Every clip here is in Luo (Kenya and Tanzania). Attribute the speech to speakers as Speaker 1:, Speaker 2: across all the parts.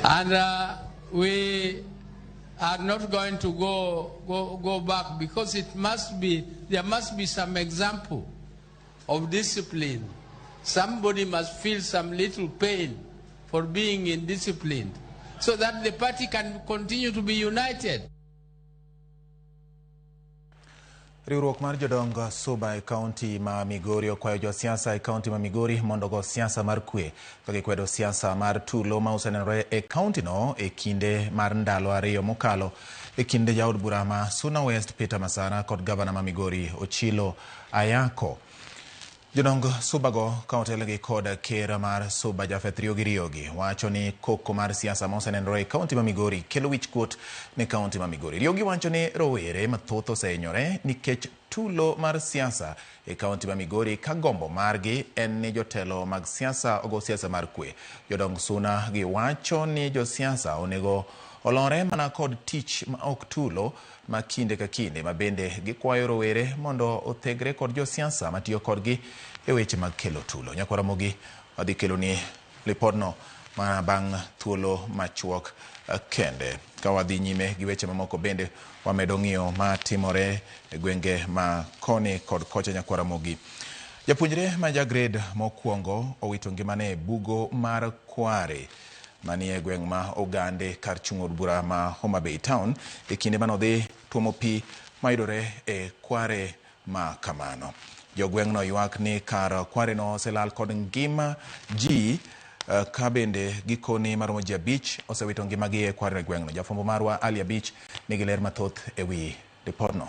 Speaker 1: And we are not going to go back because it must be, there must be some example of discipline. Somebody must feel some little pain for being indisciplined so that the party can continue to be united.
Speaker 2: Riwruok mar jodong Suba e kaunti ma Migori okwayo josiasa e kaunti ma Migori mondo ogo siasa mar kwe ka gikwedo siasa mar tulo ma osenenore e kauntino e kinde mar ndalo ariyo mokalo e kinde jaod bura ma Suna West Peter Masara kod gavana ma Migori Ochilo Ayako. Jodong Subago ka otelgi kod ker mar Suba Japheth Riogi Riogi wacho ni koko mar siasa ma osenenore e kaunti ma Migori kelo wichkuot ne kaunti ma Migori. Riogi wacho ni rowere mathoth osehinyore nikech tulo mar siasa e kaunti ma Migori ka gombo margi en ni jotelo mag siasa ogo siasa mar kwe. Jodong Suna gi wacho ni josiasa onego olore mana kod tich ma ok tulo ma kinde ka kinde ma bende gikwayo rowere mondo othegre kod josiasa matiyo kodgi e weche mag kelo tulo. Nyakwara Ramogi wadhi keloni lipodno mana bang' thuolo machuok kende. Ka wadhi nyime gi weche mamoko bende wamedo ng'iyo matimore e gwenge ma koni kod kocha. Nyakwara Ramogi, japuonjre ma ja grade mokwongo owito ngimane e bugo mar Kware manie gweng' ma Ogande kar chung' od bura ma Homa Bay Town e kinde manodhi tuomo pi mayudore e Kware ma kamano. Jogweng'no ywak ni kar kwareno oselal kod ngima ji ka bende gikoni maromo ji 5 osewito ngimagi e Kware e gweng'no. Jafwambo marwa Ali Abich nigi ler mathoth e wi ripodno.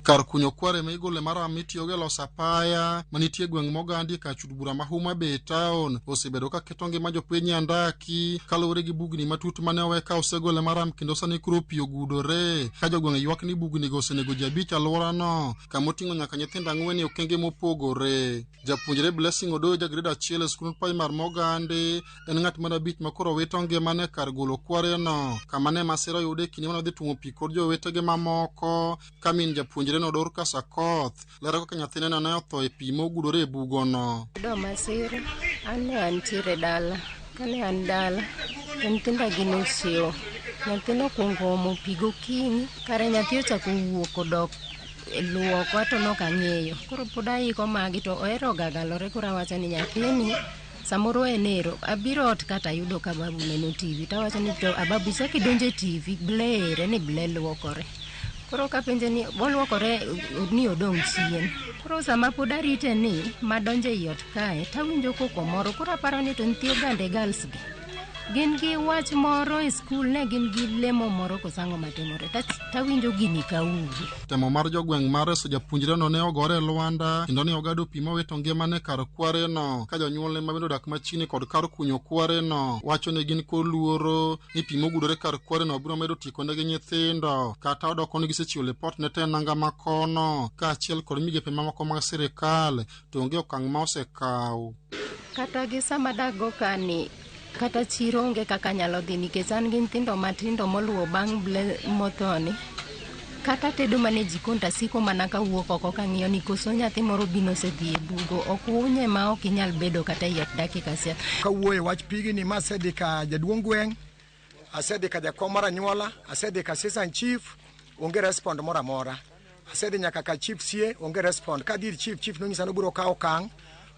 Speaker 3: Kar kunyo kware ma igole maram mitiyogo e loso apaya manitie e gweng' Mogandi e kar chud bura ma Homa Bay Town osebedo ka keto ngima jopiny e andaki kaluwore gi bugni matut mane owe ka osegole maram kendo sani koro pi ogudore ka jogweng' ywak ni bugni go osenego ji 5 alworano kama oting'o nyaka nyithindo 4 e okenge mopogore. Japuonjre Blessing Odoyo ja grade 1 e skund primar Mogandi en ng'at mar 5 ma koro wito ngimane kar golo kwareno kama ne masira oyude e kinde mane odhi tuomo pi kod jowetege mamoko ka min japuonjre no Dorcas Akoth lero kaka nyathine no ne otho e pi mogudore e bugono.
Speaker 4: Yudo masira, an ne antiere dala, kane an dala to nyithinda gi nochiewo. Nyathi nokwongo omo pi gokinyi, kare nyathi ochako wuok odok luoko to nok ang'eyo. Koro pod aiko magi to ohero ga galore koro awacho ni nyathini samoro en ero abiro ot kata ayudo ka babu neno TV tawacho ni to ababu ichako idonjo e TV ble ere ni ble luokore. Koro kapenje ni oluokore ni odong' chien. Koro sama pod arite ni madonjo ei ot kae tawinjo koko moro koro aparo ni to nyithi Ogande girls gi gin gi wach moro e skul ne gin gi lemo moro koso ang'o matimore tawinjo gini kaugi.
Speaker 3: Temo mar jogweng' mar reso japuonjreno ne ogore e lwanda kendo ne ogado pi mowito ngimane kar kwareno ka jonyuolne ma bende odak machiegni kod kar kunyo kwareno wacho ni gin kod luoro ni pi mogudore kar kwareno biro medo tieko negi nyithindo kata odoko ni gisechiwo lipot ne tend nanga makono kaachiel kod migepe mamoko mag sirikal to onge okang' ma osekaw.
Speaker 4: Kata gi sama adakgo kani kata chiro onge kaka anyalo dhi nikech an gi nyithindo matindo moluwo bang' ble mothoni. Kata tedo mana e jikon tasiko mana kawuok oko kang'iyo ni koso nyathi moro bino osedhi e bugo. Ok unye ma ok inyal bedo kata ei ot dakika achiel.
Speaker 5: Kawuoyo e wach pigni ma asedhi ka jaduong' gweng', asedhi ka jakom mar anyuola, asedhi ka assistant chief, onge respond moro amora. Asedhi nyaka ka chief sie, onge respond. Kadhi ir chief, chief nonyisa ni obiro kawo okang'.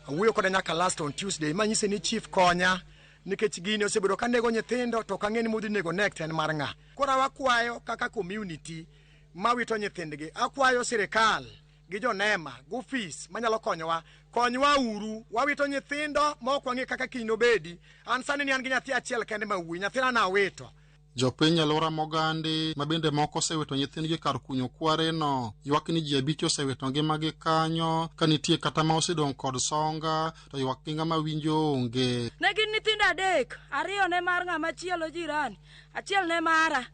Speaker 5: Awuoyo kode nyaka last on Tuesday, manyise ni chief konya nikech gini osebedo ka nego nyithindo to ok ang'e ni modhi nego next en mar ng'a. Koro wakwayo kaka community mawito nyithindgi, akwayo sirikal gi jonema gi ofis manyalo konyowa, konywa uru, wawito nyithindo ma ok wang'e kaka kiny nobedi. An sani ni an gi nyathi achiel kende ma wuoyi, nyathina nawito.
Speaker 3: Jopiny alwora Mogandi ma bende moko osewito nyithindgi kar kunyo kwareno ywak ni ji 5 osewito ngimagi kanyo ka nitie kata ma osedong' kod songa to ywak gi ng'ama winjo onge.
Speaker 6: Ne gin nyithindo 3, 2 ne mar ng'ama chielo jirani, 1 ne mara.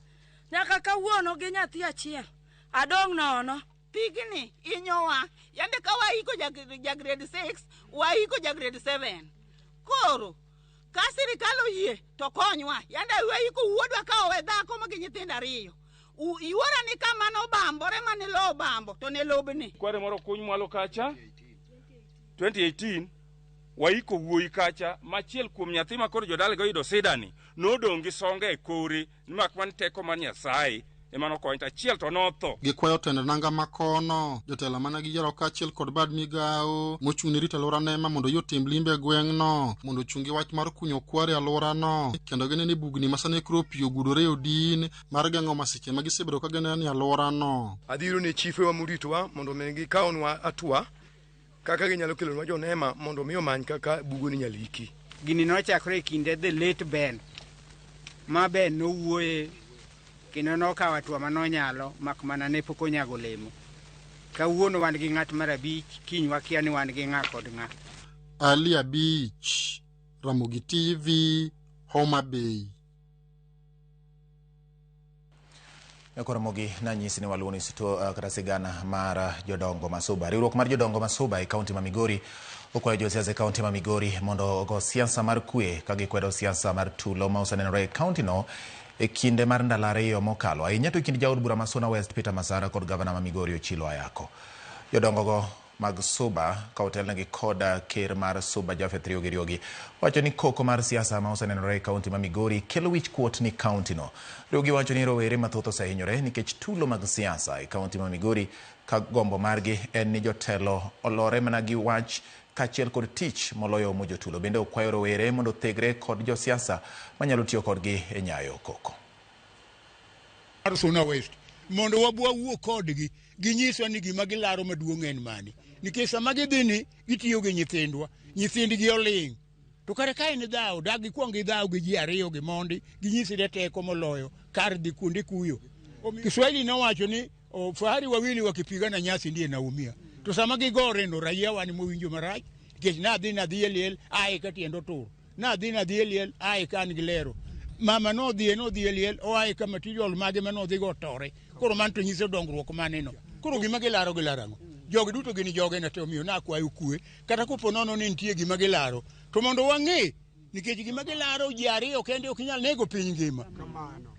Speaker 6: Nyaka kawuono gi nyathi achiel, adong' nono.
Speaker 7: Pigni inyowa, yande ka waiko ja grade 6, waiko ja grade 7. Koro ka sirikal oyie to konywa, yande waiko wuodwa ka owe dhako ma gi nyithindo 2. Yuora ni kama nobambore mane lowo obambo to ne lobni.
Speaker 8: Kware moro kuny mwalo kacha 2018 Waiko wuoyi kacha machiel kuom nyathi ma koro jodala go yudo sidani nodong' gi songa e kore mak man teko mar Nyasaye ema nokonye to achiel to notho.
Speaker 3: Gikwayo tend nanga makono, jotelo mana giyiero kaachiel kod bad migawo mochung' ne rito alwora nema mondo yie otim limbe e gweng'no mondo ochungi wach mar kunyo kware e alworano kendo gine ni bugni ma sani koro pi ogudore e odin mar geng'o masiche ma gisebedo ka gineno e alworano.
Speaker 9: Adhiro ne chifewa moritowa mondo mi gikawnwa hatua kaka ginyalo kelonwa jonema mondo mi omany kaka bugoni inyalo iki.
Speaker 10: Gini nochakore e kinde the late Ben, ma Ben nowuoye kendo nokawo hatua manonyalo mak mana ne pok onyago olemo. Kawuono wan gi ng'at mar abich, kiny wakia ni wan gi ng'a kod ng'a.
Speaker 3: Ali Abich, Ramogi TV, Homa Bay.
Speaker 2: Koro nanyisi ni waluwo ni kata sigana mar jodongo Masuba. Riwruok mar jodongo Masuba e kaunti ma Migori okwayo josiasa e kaunti ma Migori mondo ogo siasa mar kwe ka gikwedo siasa mar tulo ma osenenore e kaunti no e kinde mar ndalo ariyo mokalo, ahinya to e kind jaod bura ma Suna West Peter Masara kod gavana ma Migori Ochilo Ayako. Jodongogo mag Suba ka otelnegi kod ker mar Suba Japheth Riogi Riogi wacho ni koko mar siasa ma osenenore e kaunti ma Migori kelo wich kuot ni kaunti no. Riogi wacho ni rowere mathoth osehinyore nikech tulo mag siasa e kaunti ma Migori ka gombo margi en ni jotelo olore mana gi wach kaachiel kod tich moloyo omo jotulo. Bende okwayo rowere mondo othegre kod josiasa manyalo tiyo kodgi e nyayo koko.
Speaker 11: Suna West mondo wabwa wuo kodgi ginyiswa ni gima gilaro maduong' en mane, nikech sama gidhi ni gitiyo gi nyithindwa, nyithindgi oling'. To kare ka en dhawo, dak gikuong gidhaw gi ji ariyo gi mondi ginyisre teko moloyo kar dhi kuonde kuyo. Kiswahili nowacho ni fahari wawili wakipigana nyasi ndiye naumia. To sama gigore no raia wan mowinjo marach, nikech nadhi e liel ae ka tiend otur, nadhi e liel ae ka an gi lero. Mama nodhi e liel oae ka material mage manodhi go otore. Koro mano to nyiso dongruok maneno. Koro gima gilaro gilaro ang'o? Jogi duto gin joge na to omiyo nakwayo kwe, kata kopo nono ni nitie gima gilaro to mondo wang'e, nikech gima gilaro ji ariyo kende ok nyal nego piny ngima.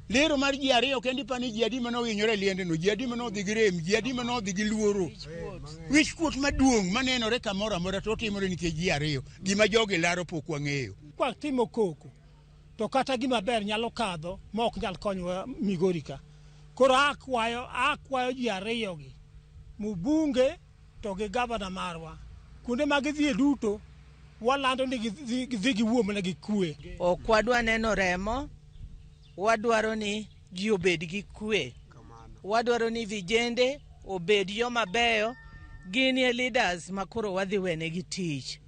Speaker 11: Lero mar ji ariyo kende ipani ji adi manohinyore e liendeno, ji adi manodhi gi rem, ji adi manodhi gi luoro. Wich kuot maduong' manenore kamoro amora to otimore nikech ji ariyo. Gima jogi laro pok wang'eyo.
Speaker 12: Kwatimo koko to kata gima ber nyalo kadho ma ok nyal konyowa Migori ka. Koro akwayo ji ariyo gi, mbunge to gi gavana marwa, kuonde ma gidhiye duto walando ni gidhi giwuo mana gi kwe.
Speaker 13: Ok wadwa neno remo, wadwaro ni ji obed gi kwe. Wadwaro ni vijende obed joma beyo, gin e leaders ma koro wadhi wenegi tich.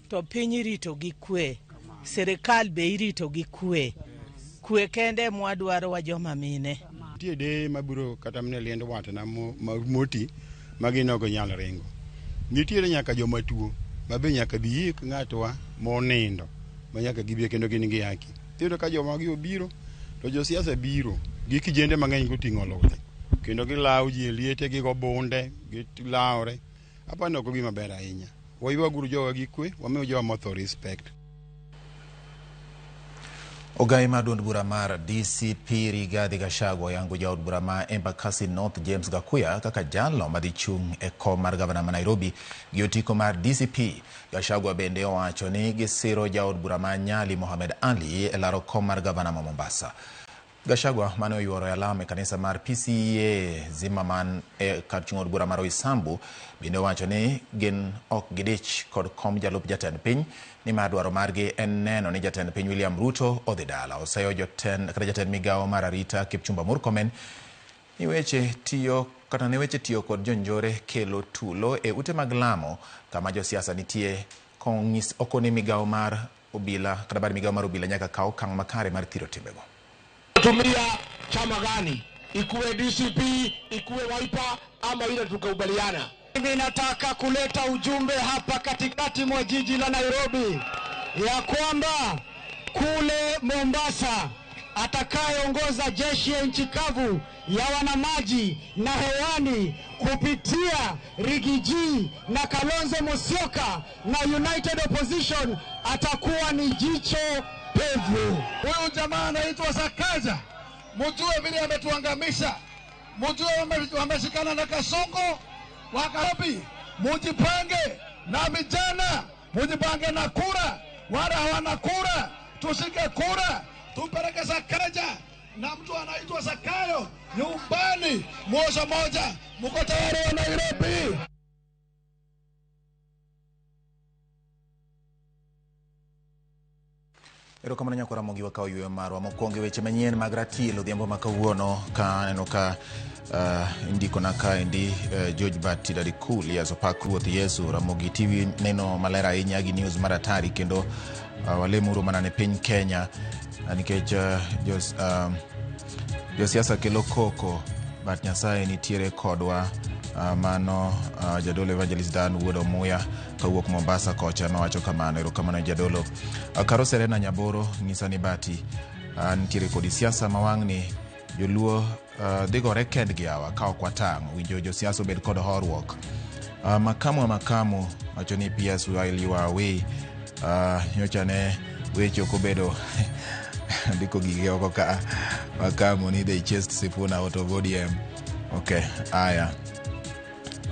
Speaker 13: To piny irito gi kwe, sirikal be irito gi kwe. Kwe kende mwadwaro wa joma mine.
Speaker 14: Nitie deye mabiro kata mana e liend watna moti ma gin ok ginyal ringo. Nitiere nyaka joma tuo ma be nyaka bi yik ng'atwa monindo ma nyaka gibi kendo gin gi haki. Iyudo ka joma gi obiro to josiasa biro gi kijende mang'eny goting'o ludhe kendo gilawo ji e liete, gigo bunde, gilawore. Apani ok gima ber ahinya. Waywaguru jowa gi kwe, wamiyo jowa motho respect.
Speaker 2: Ogai mar duond bura mar DCP Rigathi Gachagua oyango jaod bura ma Embakasi North James Gakuya kaka jalno madhi chung' e kom mar gavana ma Nairobi gi otiko mar DCP. Gachagua bende owacho ni gisiro jaod bura ma Nyali Mohamed Ali e laro kom mar gavana ma Mombasa. Gachagua mane oyuoro e alam e kanisa mar PCEA Zimmerman e kar chung' od bura mar Roysambu bende owacho ni gin ok gidich kod kom jalup jatend piny nimar dwaro margi en neno ni jatend piny William Ruto odhi dala. Oseyo jatend migawo mar arita Kipchumba Murkomen ni weche tiyo kata ne weche tiyo kod jonjore kelo tulo e ute mag lamo kama josiasa nitie kong'is okone migawo mar obila kata bad migawo mar obila nyaka kaw okang' makare mar thiro timbego.
Speaker 15: Tumia chama gani, ikuwe DCP, ikuwe Wiper ama ile tukakubaliana. Mimi nataka kuleta ujumbe hapa katikati mwa jiji la Nairobi ya kwamba kule Mombasa atakayeongoza jeshi ya nchi kavu ya wanamaji na hewani kupitia Rigiji na Kalonzo Musyoka na United Opposition atakuwa ni jicho pevu.
Speaker 16: Huyu jamaa anaitwa Sakaja, mjue vile ametuangamisha, mjue wameshikana na Kasongo wakapi. Mujipange na vijana Mujipange na kura, wale hawana kura tushike kura, tumpeleke Sakaja na mtu anaitwa Zakayo nyumbani moja moja. Mko tayari wa Nairobi?
Speaker 2: Erokamano nyako Ramogi wakawo yweyo marwa mokwongo e weche manyien mag ratil odhiambo ma kawuono ka aneno ka indikona kaendi George Bati Dadikulias opak Ruoth Yesu. Ramogi TV neno maler ahinya gi news mar atari kendo walemuru mana ne piny Kenya nikech josiasa kelo koko but Nyasaye nitiere kodwa. Mano Jadolo Evangelist Dan Wuod Omuya kawuok Mombasa kocha nowacho kamano. Erokamano Jadolo. Karo Serena Nyaboro ng'isa ni Bati nitiere kodi siasa ma wang'ni joluo dhi gore kendgi awa ka ok watang', winjo josiasa obed kod horuok. Makamu wa Makamu wacho ni PS while you are away. Nyocha ne weche ok obedo ndiko gige oko ka Makamu ni they chased Sifuna out of ODM. Okay, aya.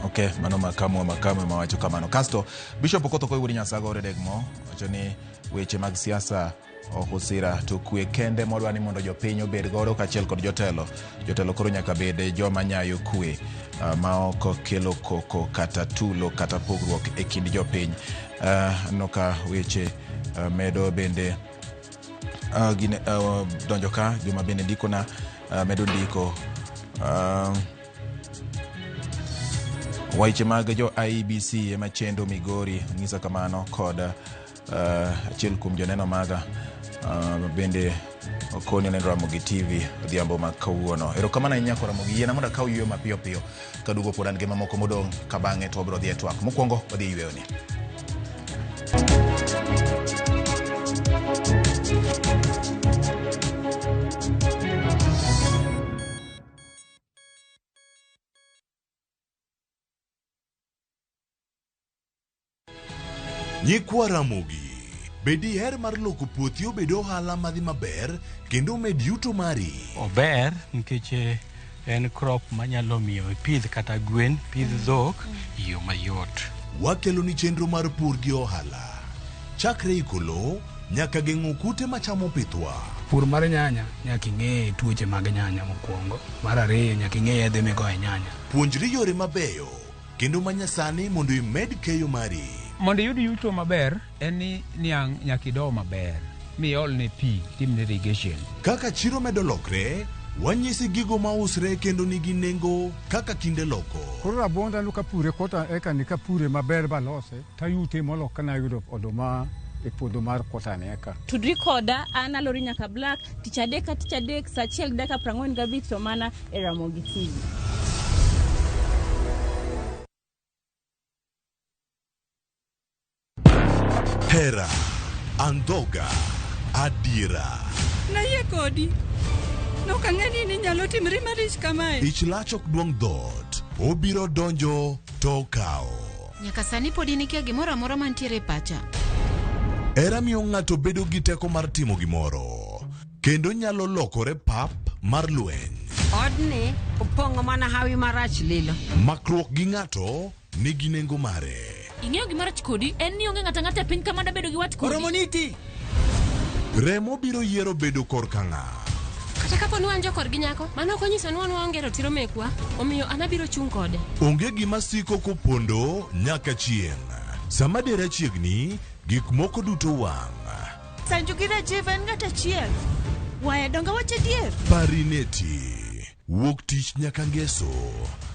Speaker 2: Okay, mano Makamu wa Makamu ema wacho kamano. Kasto Bishop Okoth Okoy wuod Nyasago Oredegmo wacho ni weche mag siasa ok osira to kwe kende modwa ni mondo jopiny obed godo kaachiel kod jotelo. Jotelo koro nyaka bed joma nyayo kwe ma ok kelo koko kata tulo kata pogruok e kind jopiny. Aneno ka weche medo bende donjo ka joma bende ndikona medo ndiko weche mag jo IEBC ema chendo Migori ng'isa kamano kod achiel kuom joneno maga bende okoni neno Ramogi TV odhiambo ma kawuono. Erokamano ahinya kwa Ramogi. Yiena mondo akaw yweyo mapiyo piyo kaduogo pod an gi mamoko modong' ka bang'e to wabiro dhi e twak. Mokwongo wadhi e yweyoni.
Speaker 17: Nyikwa Ramogi, be diher mar loko puothi obed ohala madhi maber kendo omed yuto mari?
Speaker 18: Ober nikech en crop manyalo miyo ipidh kata gwen, pidh dhok e yo mayot.
Speaker 17: Wakelo ni chenro mar pur gi ohala. Chakre iko lowo nyaka geng'o kute machamo pithwa.
Speaker 19: Pur mar nyanya nyaka ing'e tuoche mag nyanya mokwongo. Mar ariyo nyaka ing'e yedhe migoyo e nyanya.
Speaker 17: Puonjri yore mabeyo kendo manyasani mondo imed keyo mari.
Speaker 20: Mondo iyud yuto maber en ni niang' nyaka ido maber miolne pi timne irrigation.
Speaker 17: Kaka chiro medo lokre, wanyisi gigo mausre kendo nigi nengo kaka kinde loko.
Speaker 21: Koro rabuonda no kapure kota eka ni kapure maber balose tayute molo kana ayudo oduma e puodho mar kota ni eka.
Speaker 22: Tudri koda an Alori Nyaka Black tich adek ka tich adek saa achiel gi dakika 45 to mana e Ramogi TV.
Speaker 17: Hera, andhoga, adiera.
Speaker 23: Nayie kodi. Nok ang'e ni ninyalo timri malich kamae.
Speaker 17: Ich lach ok duong' dhoot, obiro donjo to okawo.
Speaker 24: Nyaka sani pod in ikia gimoro amora mantiere e pacha.
Speaker 17: Hera miyo ng'ato bedo gi teko mar timo gimoro, kendo nyalo lokore pap mar lweny.
Speaker 25: Odni opong'o mana hawi marach lilo.
Speaker 17: Makruok gi ng'ato nigi nengo mare.
Speaker 26: Ing'eyo gima rach kodi en ni onge ng'ato ang'ata e piny ka mada bedo gi wat kodi.
Speaker 17: Oromo niti. Remo biro yiero bedo korka ng'a.
Speaker 26: Kata kapo ni wan jokorgi nyako, mano ok onyiso ni wan waonge ratiro mekwa, omiyo an abiro chung' kode.
Speaker 17: Onge gima siko kopondo nyaka chieng'. Sama dera chiegni, gik moko duto wang'.
Speaker 23: Sanju gi Rajiv en ng'at achiel. Waya donge wach adier?
Speaker 17: Parineti. Wuok tich nyaka ngeso.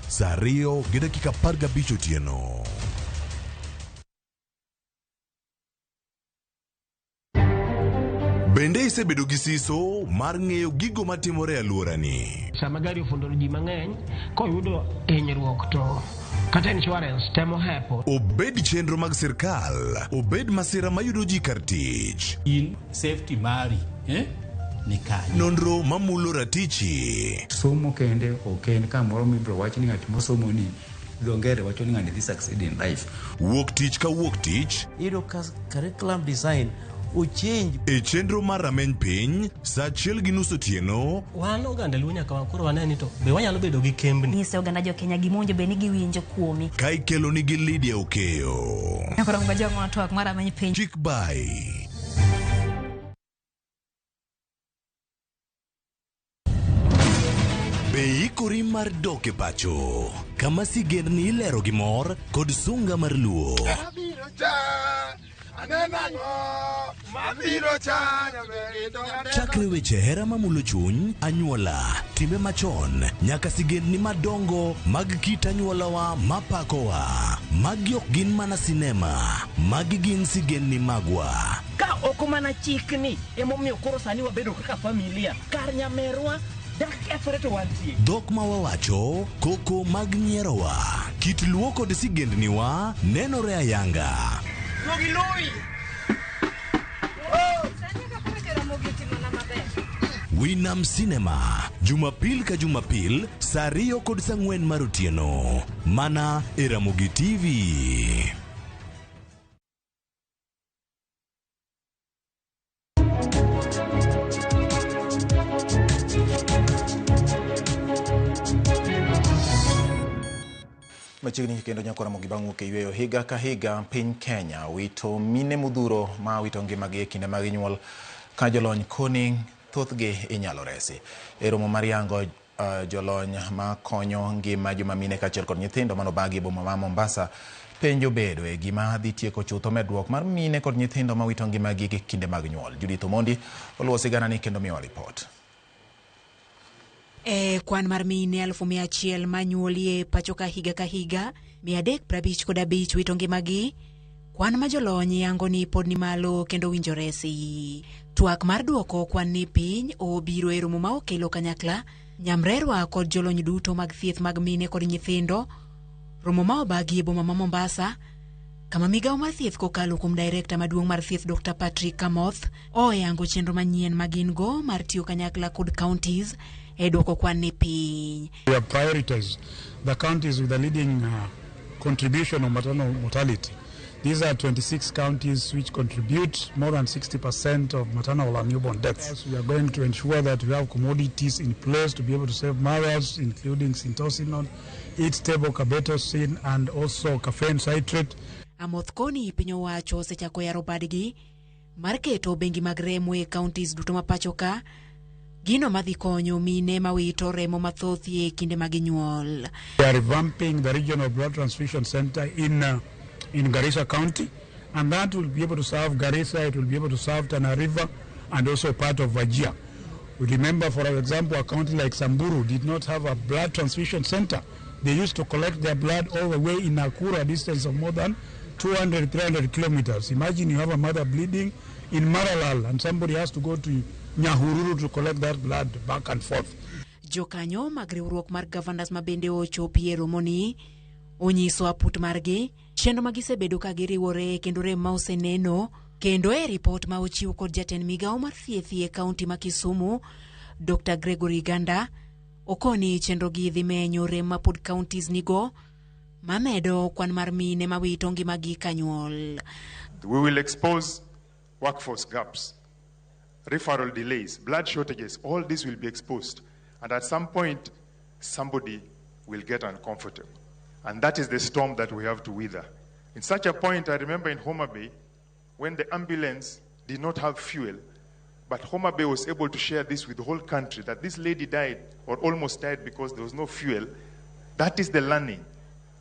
Speaker 17: Saa 2:15 otieno. Bende isebedo gi siso mar ng'eyo gigo matimore e alworani?
Speaker 27: Sama gari ofundo ji mang'eny, koyudo hinyruok to kata insurance temo hepo.
Speaker 17: Obed chenro mag sirkal, obed masira mayudo ji kar tich.
Speaker 1: In safety mari, ni kanye?
Speaker 17: Nonro mamulo ratichi.
Speaker 28: Somo kende ok en kamoro mibiro wach ni ng'at mosomo ni dho ngere wacho ni ng'ani dhi succeed in life.
Speaker 17: Wuok tich ka wuok tich.
Speaker 29: Iyudo ka curriculum design
Speaker 3: Ochange.
Speaker 17: E chenro mar Rameny Piny, saa 1:30 otieno.
Speaker 3: Wan oganda Luo nyaka koro wane ni to be wanyalo bedo gi kembni.
Speaker 4: Nyiso oganda jo Kenya gima owinjo bed ni giwinjo kuomi.
Speaker 17: Ka ikeloni gi Lydia Okeyo.
Speaker 4: Nyakoro ngajong'o twak mar Rameny Piny.
Speaker 17: Chik bai. Be ikori mar dok e pacho kama sigendni ilero gi mor kod sunga mar Luo? Chakre weche hera mamulo chuny, anyuola, timbe machon, nyaka sigendni madongo mag kit anyuolawa mapakowa. Magi ok gin mana sinema, magi gin sigendni magwa.
Speaker 5: Ka ok mana chikni emomiyo koro sani wabedo kaka familia kar nyamerwa dak kethore to wantie.
Speaker 17: Dhok ma wawacho, koko mag nyierowa, kit Luo kod sigendniwa nenore ayanga. Winam Cinema, Jumapil ka Jumapil, saa 2 kod saa 4 mar otieno. Mana e Ramogi TV.
Speaker 2: Machiegni kendo nyako Ramogi bang' wuok e yweyo higa ka higa piny Kenya wito mine modhuro ma wito ngimagi e kinde mag nyuol ka jolony koni thothgi inyalo resi. E romo mar yango jolony ma konyo ngima joma mine kaachiel kod nyithindo manobagi e boma ma Mombasa, penjo bedo e gima dhi tieko chutho medruok mar mine kod nyithindo ma wito ngimagi e kinde mag nyuol. Judith Omondi oluwo siganani kendo miyowa ripot.
Speaker 6: E kwan mar mine 100,000 manyuolie pacho ka higa ka higa, 355 wito ngimagi. Kwan ma jolony yango ni pod ni malo kendo winjo resi. Twak mar duoko kwan ni piny obiro e romo ma okelo kanyakla nyamrerwa kod jolony duto mag thieth mag mine kod nyithindo. Romo ma obagi e boma ma Mombasa, kama migawo mar thieth kokalo kuom direkta maduong' mar thieth Dr. Patrick Kamoth oyango chenro manyien ma gin go mar tiyo kanyakla kod counties e duoko kwan ni piny.
Speaker 7: We have prioritized the counties with the leading contribution of maternal mortality. These are 26 counties which contribute more than 60% of maternal and newborn deaths. We are going to ensure that we have commodities in place to be able to save mothers, including syntocinon, heat stable carbetocin, and also caffeine citrate.
Speaker 6: Amoth koni piny owacho osechako yaro badgi mar keto bengi mag remo e counties duto ma pacho ka, gino madhi konyo mine mawito remo mathoth e kinde mag nyuol.
Speaker 7: We are revamping the regional blood transfusion center in Garissa County, and that will be able to serve Garissa, it will be able to serve Tana River, and also part of Wajir. We remember, for example, a county like Samburu did not have a blood transfusion center. They used to collect their blood all the way in Nakuru, a distance of more than 200, 300 kilometers. Imagine you have a mother bleeding in Maralal, and somebody has to go to Nyahururu to collect that blood back and forth.
Speaker 6: Jokanyo mag riwruok mar governors ma bende ochopi e romoni onyiso aput margi chenro ma gisebedo ka giriwore kendo rem ma oseneno kendo e ripot ma ochiw kod jatend migawo mar thieth e kaunti ma Kisumu Dr. Gregory Ganda okoni chenro gi dhi menyo rem ma pod counties nigo mamedo kwan mar mine mawito ngimagi ka nyuol.
Speaker 8: We will expose workforce gaps, referral delays, blood shortages, all this will be exposed. And at some point, somebody will get uncomfortable. And that is the storm that we have to weather. In such a point, I remember in Homa Bay, when the ambulance did not have fuel, but Homa Bay was able to share this with the whole country, that this lady died or almost died because there was no fuel. That is the learning.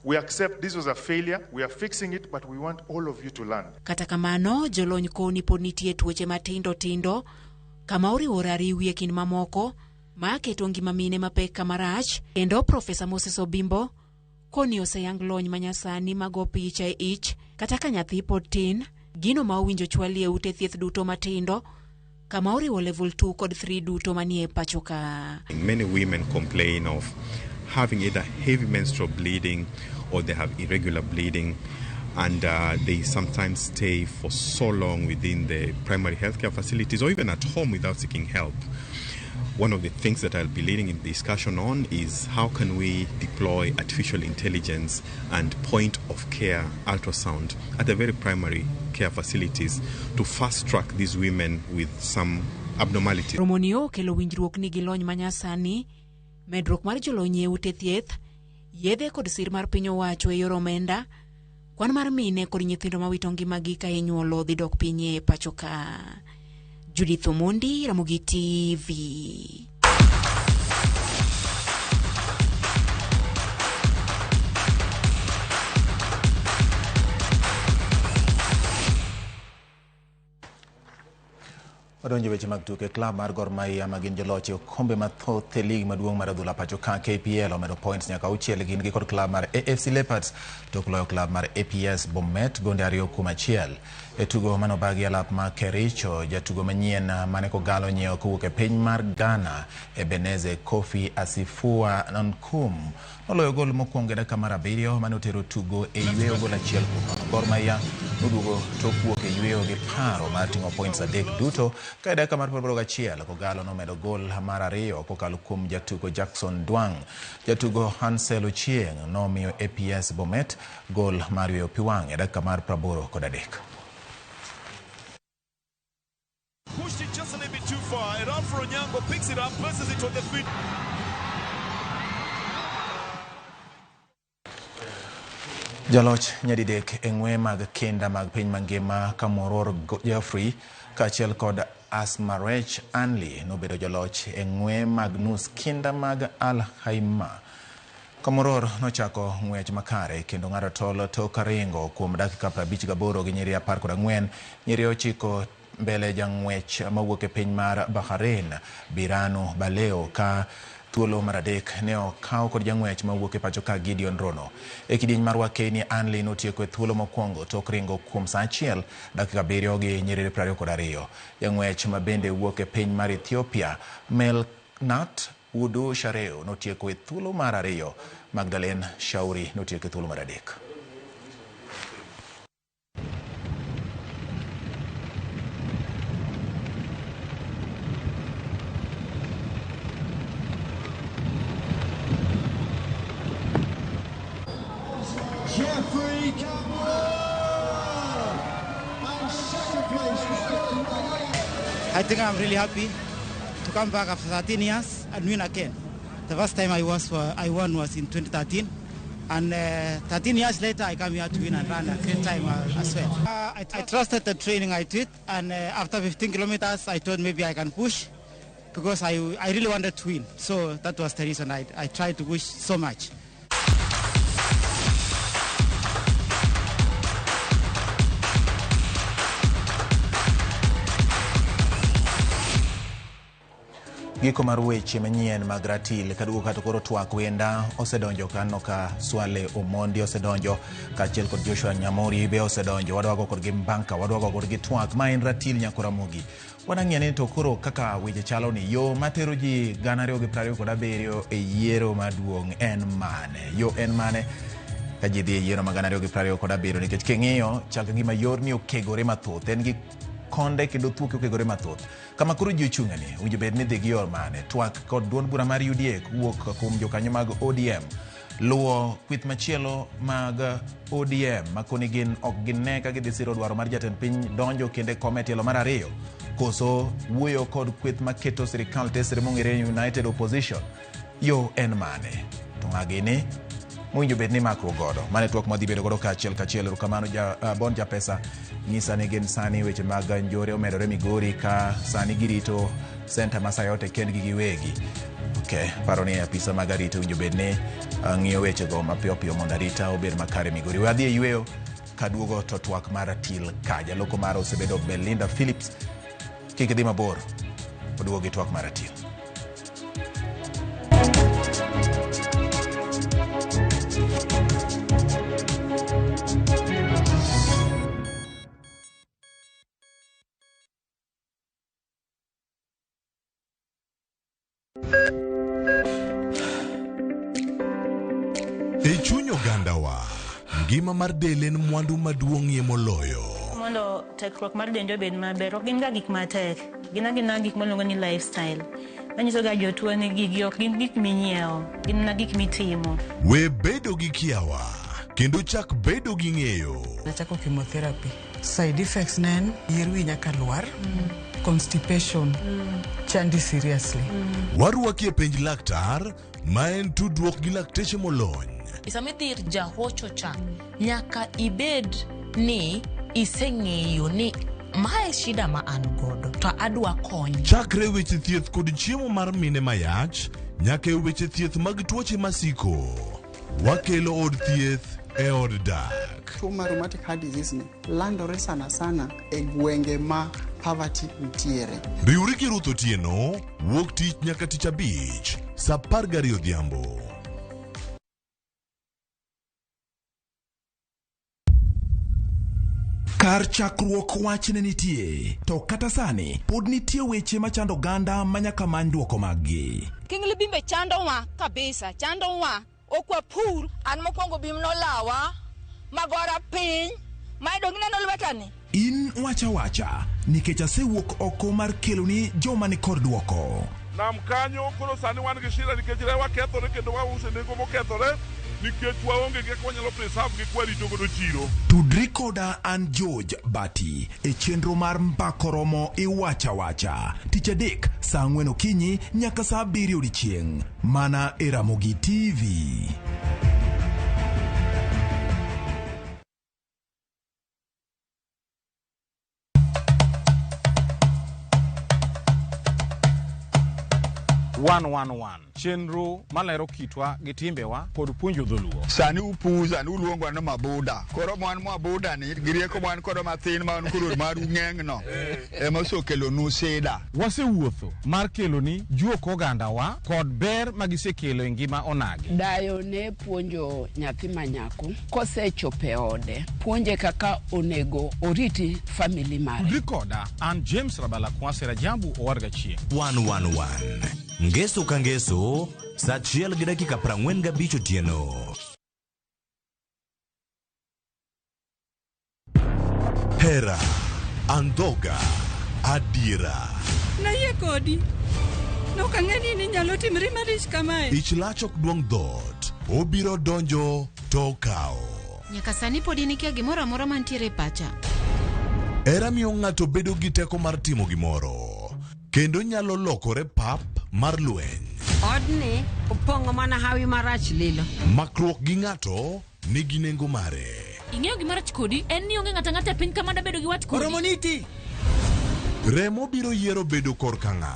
Speaker 8: We accept this was a failure, we are fixing it, but we want all of you to learn.
Speaker 6: Kata kamano, jolony koni pod nitie tuoche matindo tindo, kama oriwore ariwi e kind mamoko, ma keto ngima mine mapek kamarach, kendo Profesa Moses Obimbo koni oseyang lony manyasani mago picha e ich, kata ka nyathi pod tin, gino ma owinjo chwali e ute thieth duto matindo, kama oriwo level 2 kod 3 duto manie pacho ka.
Speaker 9: Many women complain of having either heavy menstrual bleeding or they have irregular bleeding, and they sometimes stay for so long within the primary healthcare facilities or even at home without seeking help. One of the things that I'll be leading in discussion on is how can we deploy artificial intelligence and point of care ultrasound at the very primary care facilities to fast track these women with some abnormalities.
Speaker 6: Romoni okelo winjruok ni gi lony manyasani, medruok mar jolony e ute thieth, yedhe kod sir mar piny owacho e yor omenda, kwan mar mine kod nyithindo mawito ngimagi ka inyuolo dhi dok piny e pacho ka. Judith Omondi, Ramogi TV.
Speaker 2: Wadonjo weche mag tuke. Klab mar Gor Mahia ma gin joloch e okombe mathoth e lig maduong' mar adhula pacho ka KPL omedo points nyaka auchiel gin gi kod klab mar AFC Leopards tok loyo klab mar APS Bomet gonde 2-1. E tugo manobagi alap ma Kericho, jatugo manyien mane Kogalo nyiewo kowuok e piny mar Ghana Ebeneze Kofi Asifua Nonkum noloyo gol mokwongo e dakika mar 7 mane otero tugo e yweyo gol 1-0. Gor Mahia noduogo tok wuok e yweyo gi paro mar ting'o points 3 duto ka e dakika mar 81 Kogalo nomedo gol mar 2 kokalo kuom jatugo Jackson Dwang'. Jatugo Hansel Ochieng' nomiyo APS Bomet gol mar yweyo pi wang' e dakika mar 83.
Speaker 10: Pushed it just a little bit too far, and Alfred Onyango picks it up, places it on the feet.
Speaker 2: Jaloch nyadidek e ng'we mag kinda mag piny mangima Kamworor Geoffrey kaachiel kod Asmarech Anli nobedo joloch e ng'we mag nus kinda mag Al Haima. Kamworor nochako ng'wech makare kendo ng'ado tol tok ringo kuom dakika 58 gi nyiri 14 nyiri 9 mbele jang'wech mawuok e piny mar Bahrain Biranu Baleo ka thuolo mar 3 ne okaw kod jang'wech mawuok e pacho ka Gideon Rono. E kidieny mar Wakeni Anli notieko e thuolo mokwongo tok ringo kuom saa 1 dakika 7 gi nyiriri 22. Jang'wech ma bende wuok e piny mar Ethiopia Melknat Wudu Shareo notieko e thuolo mar 2. Magdalene Shauri notieko e thuolo mar 3.
Speaker 10: Geoffrey Kamworor and second place.
Speaker 11: I think I'm really happy to come back after 13 years and win again. The first time I won was in 2013, and 13 years later I come here to win and run a great time as well. I trusted the training I did, and after 15 kilometers I thought maybe I can push because I really wanted to win. So that was the reason I tried to push so much.
Speaker 2: Giko mar weche manyien mag ratil kaduogo kata koro twak wenda osedonjo kaneno ka Swale Omondi osedonjo kaachiel kod Joshua Nyamori be osedonjo. Wadwago kodgi mbanka, wadwago kodgi twak. Ma en ratil nyakora Ramogi. Wanang'iyo ni to koro kaka weche chalo ni yo matero ji 2027 e yiero maduong' en mane? Yo en mane ka ji dhi e yiero mag 2027 nikech king'iyo chal ka gima yorni okegore mathoth, en gi konde kendo thuoke okegore mathoth. Kama koro ji ochung'e ni owinjo bed ni dhi gi yor mane? Twak kod duond bura mar UDA kowuok kuom jokanyo mag ODM luwo kweth machielo mag ODM makoni gin ok gine ka gidhi siro dwaro mar jatend piny donjo kendo e kom e tielo mar 2 koso wuoyo kod kweth maketo sirikal tesre mong'ere United Opposition. Yo en mane? To ng'a gini mowinjo bed ni makruok godo? Mane twak mwadhi bedo godo kaachiel kachiel. Erokamano Bon Japesa nyisa ni gin sani weche mag njore omedore Migori ka sani girito senta ma Sayote kendgi giwegi. Okay, paro ni apisa mag arita owinjo bed ni ng'iyo wechego mapiyo piyo mondo arita obed makare Migori. We adhi e yweyo kaduogo to twak mar ratil ka. Jaloko mara osebedo Belinda Phillips. Kik idhi mabor, oduogo gi twak mar ratil.
Speaker 17: E chuny ogandawa, ngima mar del en mwandu maduong'ie moloyo.
Speaker 4: Mondo tekruok mar dendi obed maber, ok gin ga gik matek. Gin agina gik miluongo ni lifestyle.
Speaker 12: Anyisoga jotuo ni gigi ok gin gik minyiewo, gin mana gik mitimo.
Speaker 17: We bedo gi kiawa kendo chak bedo gi ng'eyo.
Speaker 13: Nachako chemotherapy. Side effects ne en yier wi nyaka lwar, constipation, chandi seriously.
Speaker 17: Warwaki e penj laktar ma en tudruok gi lakteche molony.
Speaker 14: Sama idhi ir jahocho cha, nyaka ibed ni iseng'eyo ni mae shida ma an godo to adwa kony.
Speaker 17: Chakre weche thieth kod chiemo mar mine mayach nyaka e weche thieth mag tuoche masiko. Wakelo od thieth e od dak.
Speaker 15: Tuo mar rheumatic heart disease ni landore sana sana e gwenge ma poverty nitiere.
Speaker 17: Riwri gi Ruth Otieno wuok tich nyaka tich abich saa 12 odhiambo. Kar chakruok wach ne nitie, to kata sani pod nitie weche machando oganda ma nyaka many dwoko maggi.
Speaker 16: King bimbe chandowa kabisa, chandowa. Ok wapur. An mokwongo bim nolawa, magora piny, ma dong ineno lwetani.
Speaker 17: In wacha wacha, nikech asewuok oko mar keloni joma ni kod dwoko.
Speaker 10: Nam kanyo koro sani wan gi shida nikech rewa kethore kendo wauso e nengo mokethore nikech waonge gi kaka wanyalo preserve gi kwarito godo chiro.
Speaker 17: Tudri koda an George Bati e chenro mar Mbako Romo Iwacha Wacha tich adek saa 4 okinyi nyaka saa 7 odiechieng' mana e Ramogi TV.
Speaker 18: One one one chenro malero kitwa gi timbewa kod puonjo dholuo.
Speaker 19: Sani upuza ni uluongwa ni mabuda. Koro mwan mabuda ni gi rieko mwan kodo mathin ma wan koro maru ng'eng no ema osekelonu sida.
Speaker 18: Wasewuotho mar keloni juok ogandawa kod ber magisekelo e ngima onagi.
Speaker 21: Dayo ne puonjo nyathi ma nyako kosechopo e ode, puonje kaka onego oriti family mare.
Speaker 18: Tudri koda an James Rabala Kwase Rajabu Owarga Chieng'.
Speaker 17: 111 Ngeso ka ngeso saa 1:45 otieno. Hera, andhoga, adiera.
Speaker 23: Nayie kodi. Nok ang'e ni inyalo timri malich kamae.
Speaker 17: Ich lach ok duong' dhoot, obiro donjo to okawo.
Speaker 24: Nyaka sani pod in ikia gimoro amora mantiere e pacha.
Speaker 17: Hera miyo ng'ato bedo gi teko mar timo gimoro, kendo nyalo lokore pap mar lweny.
Speaker 25: Odni opong'o mana hawi marach lilo.
Speaker 17: Makruok gi ng'ato nigi nengo mare.
Speaker 14: Ing'eyo gima rach kodi en ni onge ng'ato ang'ata e piny ka mada bedo gi wat kodi.
Speaker 17: Oromo niti. Remo biro yiero bedo korka ng'a.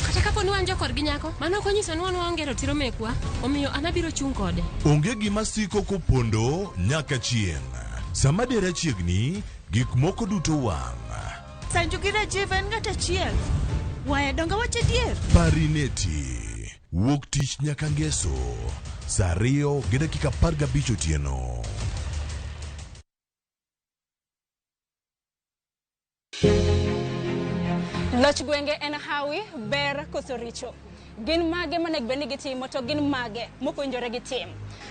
Speaker 26: Kata kapo ni wan jokorgi nyako, mano ok onyiso ni wan waonge ratiro mekwa, omiyo an abiro chung' kode.
Speaker 17: Onge gima siko kopondo nyaka chieng'. Sama dera chiegni, gik moko duto wang'.
Speaker 23: Sanju gi Rajiv en ng'at achiel. Waya donge wach adier.
Speaker 17: Parineti. Wuok tich nyaka ngeso. Saa 2:15 otieno.
Speaker 22: Loch gwenge en hawi, ber koso richo. Gin mage monego bed ni gitimo to gin mage mok owinjore gitim.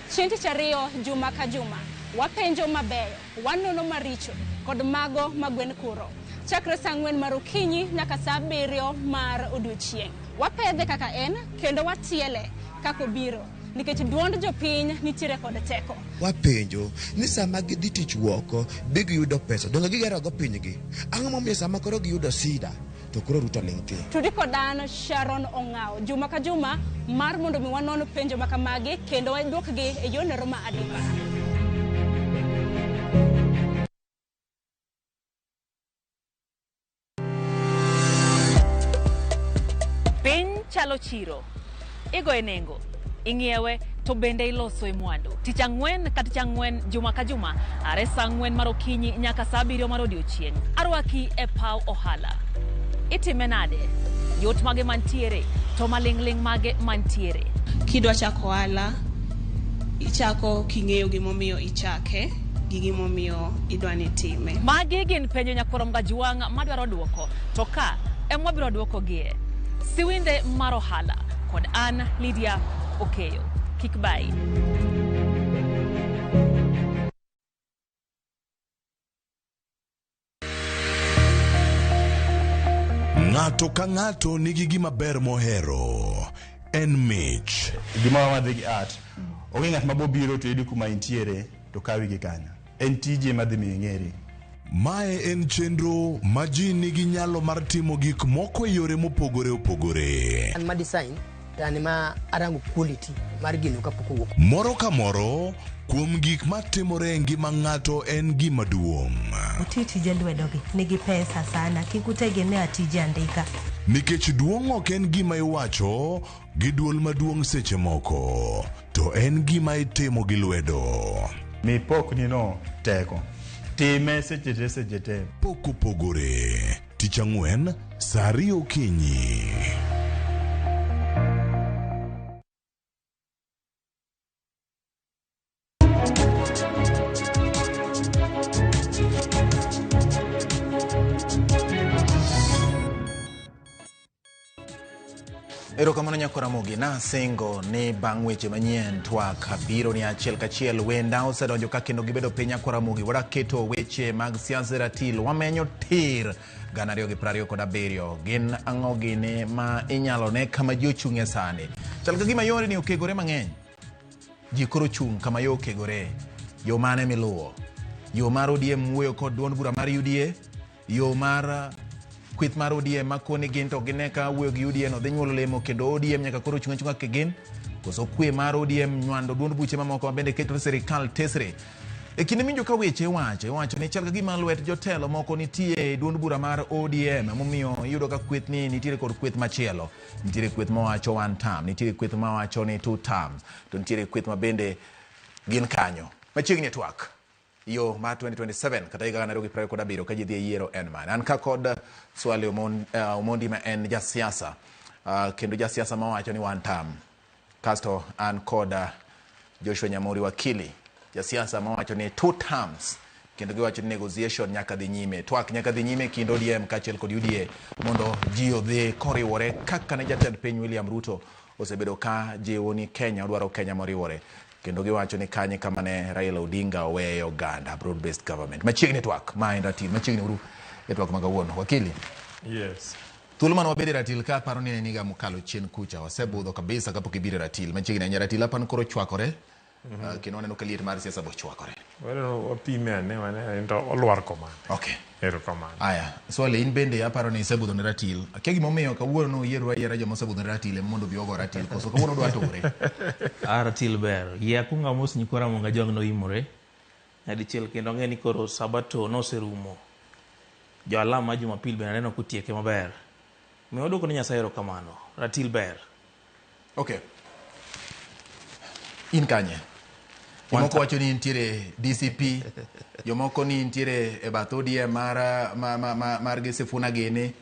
Speaker 22: Chieng' tich ariyo juma ka juma, wapenjo mabeyo, wanono maricho kod mago ma gwen kuro. Chakre saa 4 mar okinyi nyaka saa 7 mar odiochieng'. Wapedhe kaka en kendo watiele kaka obiro nikech duond jopiny nitiere kod teko.
Speaker 20: Wapenjo ni sama gidhi tich woko bi giyudo pesa donge gigerogo pinygi ang'o momiyo sama koro giyudo sida to koro Ruto ling' thi.
Speaker 22: Tudi kod an Sharon Ong'awo juma ka juma mar mondo mi wanon penjo ma kamagi kendo waduokgi e yorno ma adimba.
Speaker 14: Piny chalo chiro. Igoye nengo, ing'iewe to bende iloso e mwandu. Tich ang'wen ka tich ang'wen juma ka juma are saa 4 mar okinyi nyaka saa 7 mar odiochieng'. Arwaki e paw ohala. Itime nade? Yot mage mantiere to maling'ling' mage mantiere.
Speaker 29: Kidwa chako ohala, ichako king'eyo gimomiyo ichake gi gimomiyo idwa ni itime.
Speaker 14: Magi gin penjo nyakwar Gajuang' madwaro duoko to ka ema wabiro duokogie. Siwinde mar ohala kod an Lydia Okeyo. Kik bayi.
Speaker 17: Ng'ato ka ng'ato nigi gima ber mohero. En mich.
Speaker 1: Gima wadhi gi art. Onge ng'at ma bobiro to yudi kuma intiere to kawi gi kanyo. En tiji ema dhi miyo ing'eri.
Speaker 17: Mae en chenro ma ji nigi nyalo mar timo gik moko e yore mopogore opogore.
Speaker 3: An ma design to an ema arango quality mar gino kapok owuok.
Speaker 17: Moro ka moro kuom gik matimore e ngima ng'ato en gima duong'.
Speaker 4: Uti tije lwedogi nigi pesa sana kik utegemea tije andika.
Speaker 17: Nikech duong' ok en gima iwacho gi duol maduong' seche moko, to en gima itimo gi lwedo.
Speaker 1: Mi pokni no teko. Time seche te seche te.
Speaker 17: Pok opogore. Tich ang'wen, saa ariyo okinyi.
Speaker 2: Erokamano nyako Ramogi, nasingo ni bang' weche manyien twak biro ni achiel kachiel. Wenda osedonjo ka kendo gibedo piny nyako Ramogi. Wadaketo weche mag siasa e ratil, wamenyo tir 2027. Gin ang'o gini ma inyalo ne kama ji ochung'e sani? Chal ka gima yore ni okegore mang'eny. Ji koro chung' kama yo okegore. Yo mane miluwo? Yo mar ODM wuoyo kod duond bura mar UDA? Yo mar kweth mar ODM makoni gin to gine ka wuoyo gi UDA no dhi nyuolo lemo kendo ODM nyaka koro chung' achung'a kigin? Koso kwe mar ODM nywando duond buche mamoko ma bende keto sirikal tesre? E kinde minjo ka weche iwacho, iwacho ni chal ka gima lwet jotelo moko nitie e duond bura mar ODM, emomiyo iyudo ka kweth ni nitiere kod kweth machielo. Nitiere kweth mawacho one term, nitiere kweth mawacho ni two terms, to nitiere kweth ma bende gin kanyo. Machiegni e twak. Yo mar 2027 kata higa 2027 ka ji dhi e yiero en mane? An ka kod Swale Omondi ma en jasiasa, kendo jasiasa mawacho ni one term. Kasto an kod Joshua Nyamori wakili, jasiasa mawacho ni two terms, kendo giwacho ni negotiation nyaka dhi nyime, twak nyaka dhi nyime kind ODM kaachiel kod UDA mondo ji odhi koriwore kaka ne jatend piny William Ruto osebedo ka jiwo ni Kenya odwaro Kenya moriwore, kendo giwacho ni kanye kama ne Raila Odinga oweyo oganda broad based government. Machiegni twak ma en ratil, machiegni uru e twak ma kawuono. Wakili.
Speaker 5: Yes.
Speaker 2: Thuolo mane wabedo e ratil ka aparo ni ne niga mokalo chien kucha, wasebudho kabisa kapok ibiro e ratil. Machiegni ahinya ratil apani koro chwakore, kendo waneno ka liet mar siasa bo chwakore.
Speaker 5: Waneno wapime ane wane to olwar komane.
Speaker 2: Okay.
Speaker 5: Erokamano.
Speaker 2: Aya, Swale in bende aparo ni isebudho ne ratil. Akia gimomiyo kawuono noyierwa ayiera joma osebudho ne ratil ema mondo obi ogo ratil, koso kawuono odwa tore.
Speaker 6: Ah, ratil ber. Yie akwongo amos nyikwa Ramogi Ajwang' noimore nyadichiel kendo ang'e ni koro sabato noserumo. Jo alam ma Jumapil bende aneno kotieke maber. Omiyo waduoko ne Nyasaye erokamano. Ratil ber.
Speaker 2: Okay. In kanye? Jomoko wacho ni nitiere DCP, jomoko ni nitiere e bath ODM mar gi Sifuna gini,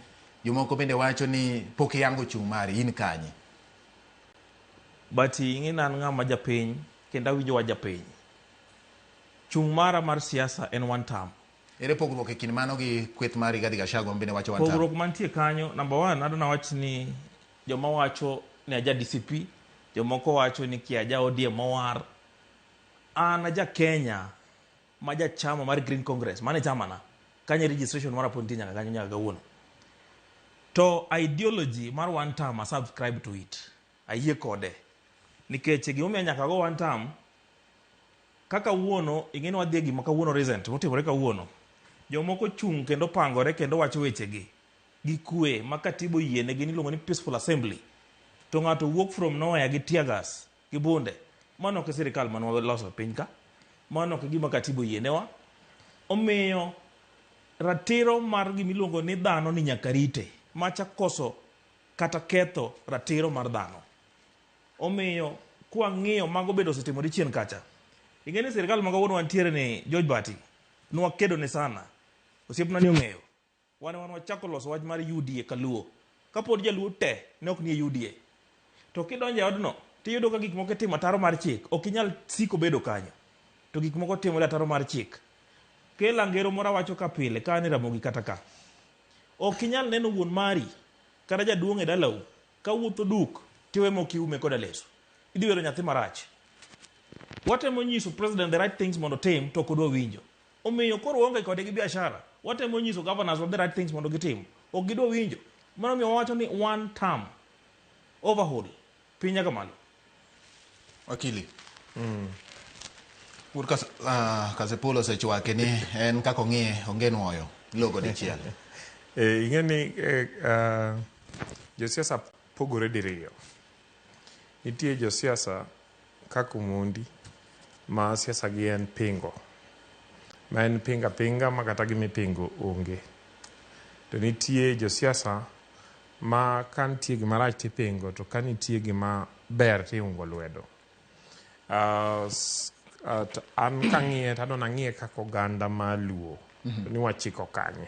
Speaker 2: jomoko bende wacho ni pok iyango chung' mari, in kanye?
Speaker 6: But ing'e ni an ng'ama japiny kendo awinjo wach japiny. Chung' mara mar siasa en one term.
Speaker 2: Ere pogruok e kind mano gi kweth mar Rigathi Gachagua ma bende wacho one term?
Speaker 6: Pogruok mantie kanyo, number one, adwa nawach ni joma wacho ni aja DCP, jomoko wacho ni kia aja ODM mowar. An aja Kenya ma ja chama mar Green Congress, mano e chamana. Kanyo e registration mara pod nitie nyaka kanyo nyaka kawuono. To ideology mar one term, I subscribe to it. Ayie kode. Nikech gimomiyo nyaka go one term, kaka kawuono, ing'e ni wadhi e gima kawuono recent, motimore kawuono. Jomoko chung' kendo pangore kendo wacho wechegi gi kwe ma katiba oyienegi ni iluongo ni peaceful assembly. To ng'ato wuok from nowhere gi tear gas, gi bunde. Mano ok e sirikal mane waloso e piny ka. Mano ok e gima katiba oyienewa. Omiyo ratiro mar gima iluongo ni dhano ni nyaka rite. Macha koso kata ketho ratiro mar dhano. Omiyo kwang'iyo mago bende osetimore chien kacha. Ing'e ni sirikal ma kawuono wantiere ni George Bati, nwakedo ne sana. Osiepna ni ong'eyo. Wan wan wachako loso wach mar UDA kaluo. Kapod jaluo te ne ok nie UDA. To kidonjo e odno, tiyudo ka gik moko itimo ataro mar chik, ok inyal siko bedo kanyo. To gik moko timore ataro mar chik. Kela ngero moro awacho ka pile ka an e Ramogi kata ka. Ok inyal neno wuon mari kata jaduong' e dalau ka wuotho duk tiwe mok iume koda leso. Idhi bedo nyathi marach. Watemo nyiso president the right things mondo otim to ok odwa winjo. Omiyo koro waonge kode gi biashara. Watemo nyiso governors the right things mondo gitim. Ok gidwa winjo. Mano omiyo wawacho ni one term overhaul piny nyaka malo.
Speaker 2: Wakili. Wuod Kasipul osechwake ni en kaka ong'iye onge nuoyo logo dichiel.
Speaker 5: Ing'e ni josiasa pogore diriyo. Nitie josiasa kaka Omondi ma siasa gi en pingo. Ma en pinga pinga ma kata gimipingo onge. To nitie josiasa ma ka nitie gima rach tipingo to ka nitie gima ber tiungo lwedo. An kang'iye to adwa nang'iye kaka oganda ma Luo. To ni wachiko kanye.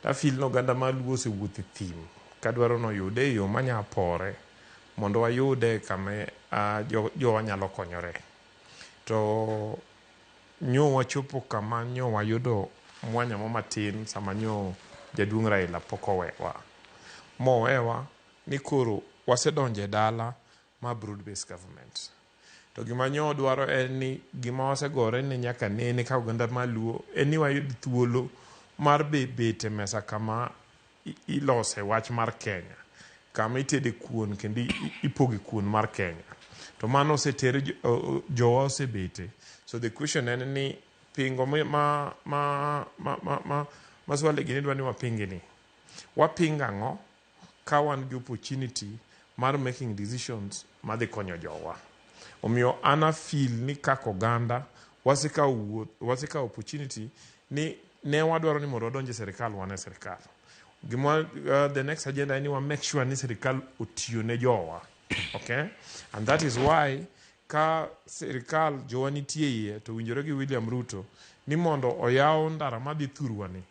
Speaker 5: To afeel ni oganda ma Luo osewuotho e thim kadwaro noyude e yo manya pore mondo wayude kama jowa nyalo konyore. To nyo wachopo kama nyo wayudo mwanya mo matin sama nyo jaduong' Raila pok owewa. Mowewa ni koro wasedonjo e dala ma broad based government. To gima nyo dwaro en ni gima wasegore ni nyaka nene ka oganda ma Luo en ni wayud thuolo mar be bet e mesa kama ilose wach mar Kenya. Kama itede kuon kendo ipoge kuon mar Kenya. To mano oseter jowa osebete. So the question en ni pingo ma Swale gini dwa ni wapingi ni. Wapingo ang'o ka wan gi opportunity mar making decisions madhi konyo jowa. Omiyo an a feel ni kaka oganda wasekawo wuoth, wasekawo opportunity ni ne wadwaro ni mondo wadonj e sirikal, wan e sirikal. Gima the next agenda en ni wa make sure ni sirikal otiyo ne jowa. Okay? And that is why ka sirikal jowa nitie iye to winjore gi William Ruto ni mondo oyaw ndara madhi thurwa ni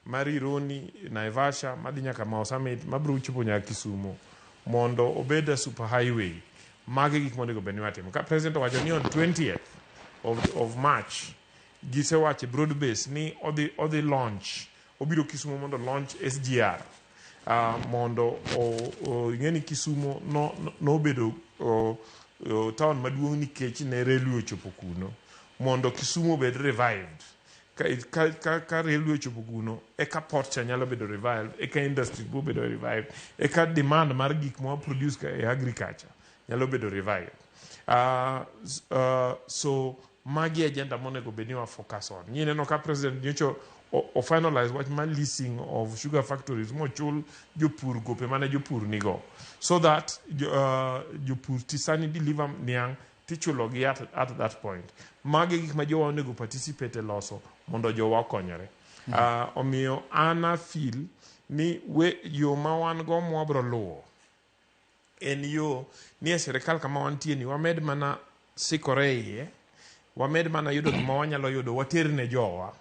Speaker 5: mar Rironi, Naivasha, madhi nyaka Mau Summit, mabiro chopo nyaka Kisumo mondo obed a super highway. Magi gik monego bed ni watimo. Ka president owacho ni on 20th of March gisewacho e broad base ni odhi launch, obiro Kisumo mondo launch SGR. Mondo ing'e ni Kisumo nobedo town maduong' nikech ne railway ochopo kuno. Mondo Kisumo obed revived. Ka railway ochopo kuno, eka port cha nyalo bedo revived, eka industry biro bedo revived, eka demand mar gik ma produce ka e agriculture nyalo bedo revived. So magi agenda monego bed ni wa focus on. Nyi neno ka president nyocha o finalize wach mar leasing of sugar factories mochul jopur gope mane jopur nigo so that jopur ti sani deliver niang' tichulogi at that point. Magi gik ma jowa onego participate e loso mondo jowa okonyore. Omiyo an a feel ni we, yo ma wan go mwabro luwo en yo ni e sirikal kama wantie ni wamed mana sikore iye, wamed mana yudo gima wanyalo yudo water ne jowa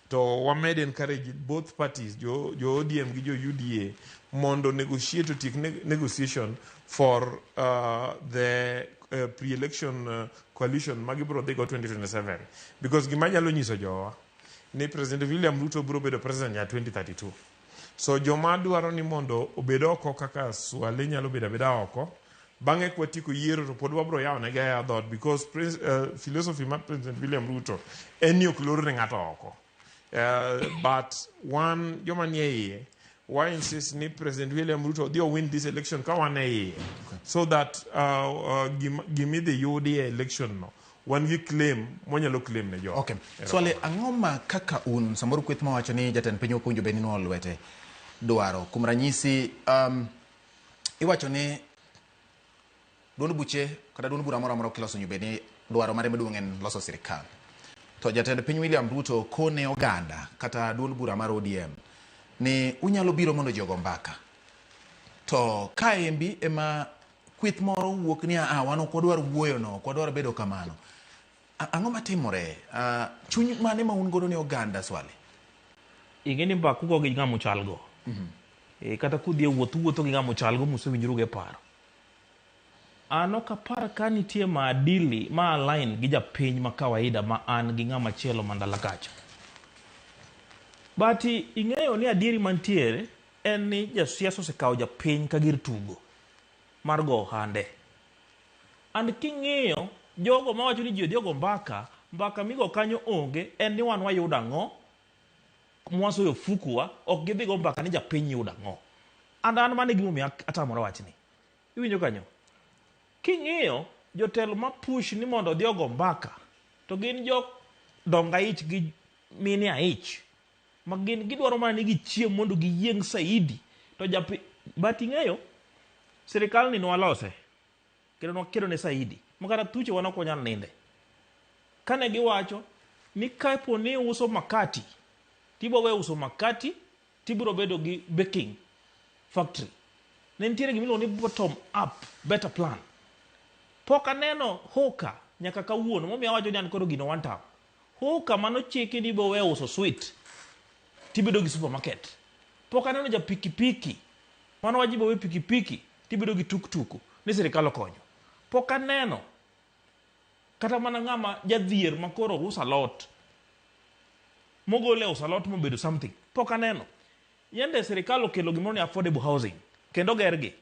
Speaker 5: to wamed encourage both parties jo ODM gi jo UDA mondo negotiate otiek negotiation for the pre-election coalition ma gibiro dhigo 2027, because gima nyalo nyiso jowa ni President William Ruto biro bedo president nyaka 2032. So joma dwaro ni mondo obed oko kaka Swale nyalo bedo abeda oko bang'e kwatieko yiero to pod wabro yawo negi aya dhoot, because philosophy mar President William Ruto en ni ok lor ne ng'ato oko. But wan joma nie iye wa insist ni President William Ruto odhi win this election ka wan e iye so that gimidhi yudi e election no wan gi claim mwanyalo claim ne jowa.
Speaker 2: Okay. Swale, ang'o ma kaka un samoro kweth mawacho ni jatend piny ok owinjo bed ni nuoyo lwete dwaro? Kuom ranyisi, iwacho ni duond buche kata duond bura moro amora kiloso onego bed ni dwaro mare maduong' en loso sirikal. To jatend piny William Ruto kone oganda kata duond bura mar ODM ni unyalo biro mondo ji ogo mbaka. To kaembi ema kweth moro wuok ni a wan ok wadwar wuoyo no, ok wadwar bedo kamano. Ang'o matimore? Chuny mane ma un godo ne oganda, Swale?
Speaker 6: Ing'e ni mbaka ugo gi ng'ama uchal go. Kata kudhi e wuoth uwuotho gi ng'ama uchal go musewinjoru go e paro. An ok apar ka nitie maadili ma align gi japiny ma kawaida ma an gi ng'ama chielo mandala kacha. But ing'eyo ni adieri mantiere en ni jasiasa osekawo japiny ka gir tugo mar go ohande. And king'iyo jogo mawacho ni ji odhi ogo mbaka, mbaka migo kanyo onge, en ni wan wayudo ang'o mwasoyo ofukuwa, ok gidhi go mbaka ni japiny yudo ang'o. And an mano e gimomiyo atamora wachni. Iwinjo kanyo? King'iyo jotelo ma push ni mondo odhi ogo mbaka to gin jo dongo aich gi mine aich ma gin gidwaro mana ni gichiem mondo giyieng' saidi to japi but ing'eyo sirikal ni nwalose kendo nwakedo ne saidi ma kata thuche wan ok wanyal ninde. Kane giwacho ni kapo ni iuso makati tibo we uso makati tibiro bedo gi baking factory. Ne nitiere gima iluongo ni bottom up better plan. Pok aneno hoka nyaka kawuono momiyo awacho ni an koro gino one term. Hoka manochiki ni ibo we uso sweet tibedo gi supermarket. Pok aneno ja pikipiki manowacho ibo we pikipiki tibedo gi tuktuku ni sirikal okonyo. Pok aneno kata mana ng'ama jadhier ma koro uso alot mogole uso alot mobedo something. Pok aneno. Yende sirikal okelo gimoro ni affordable housing kendo ogergi.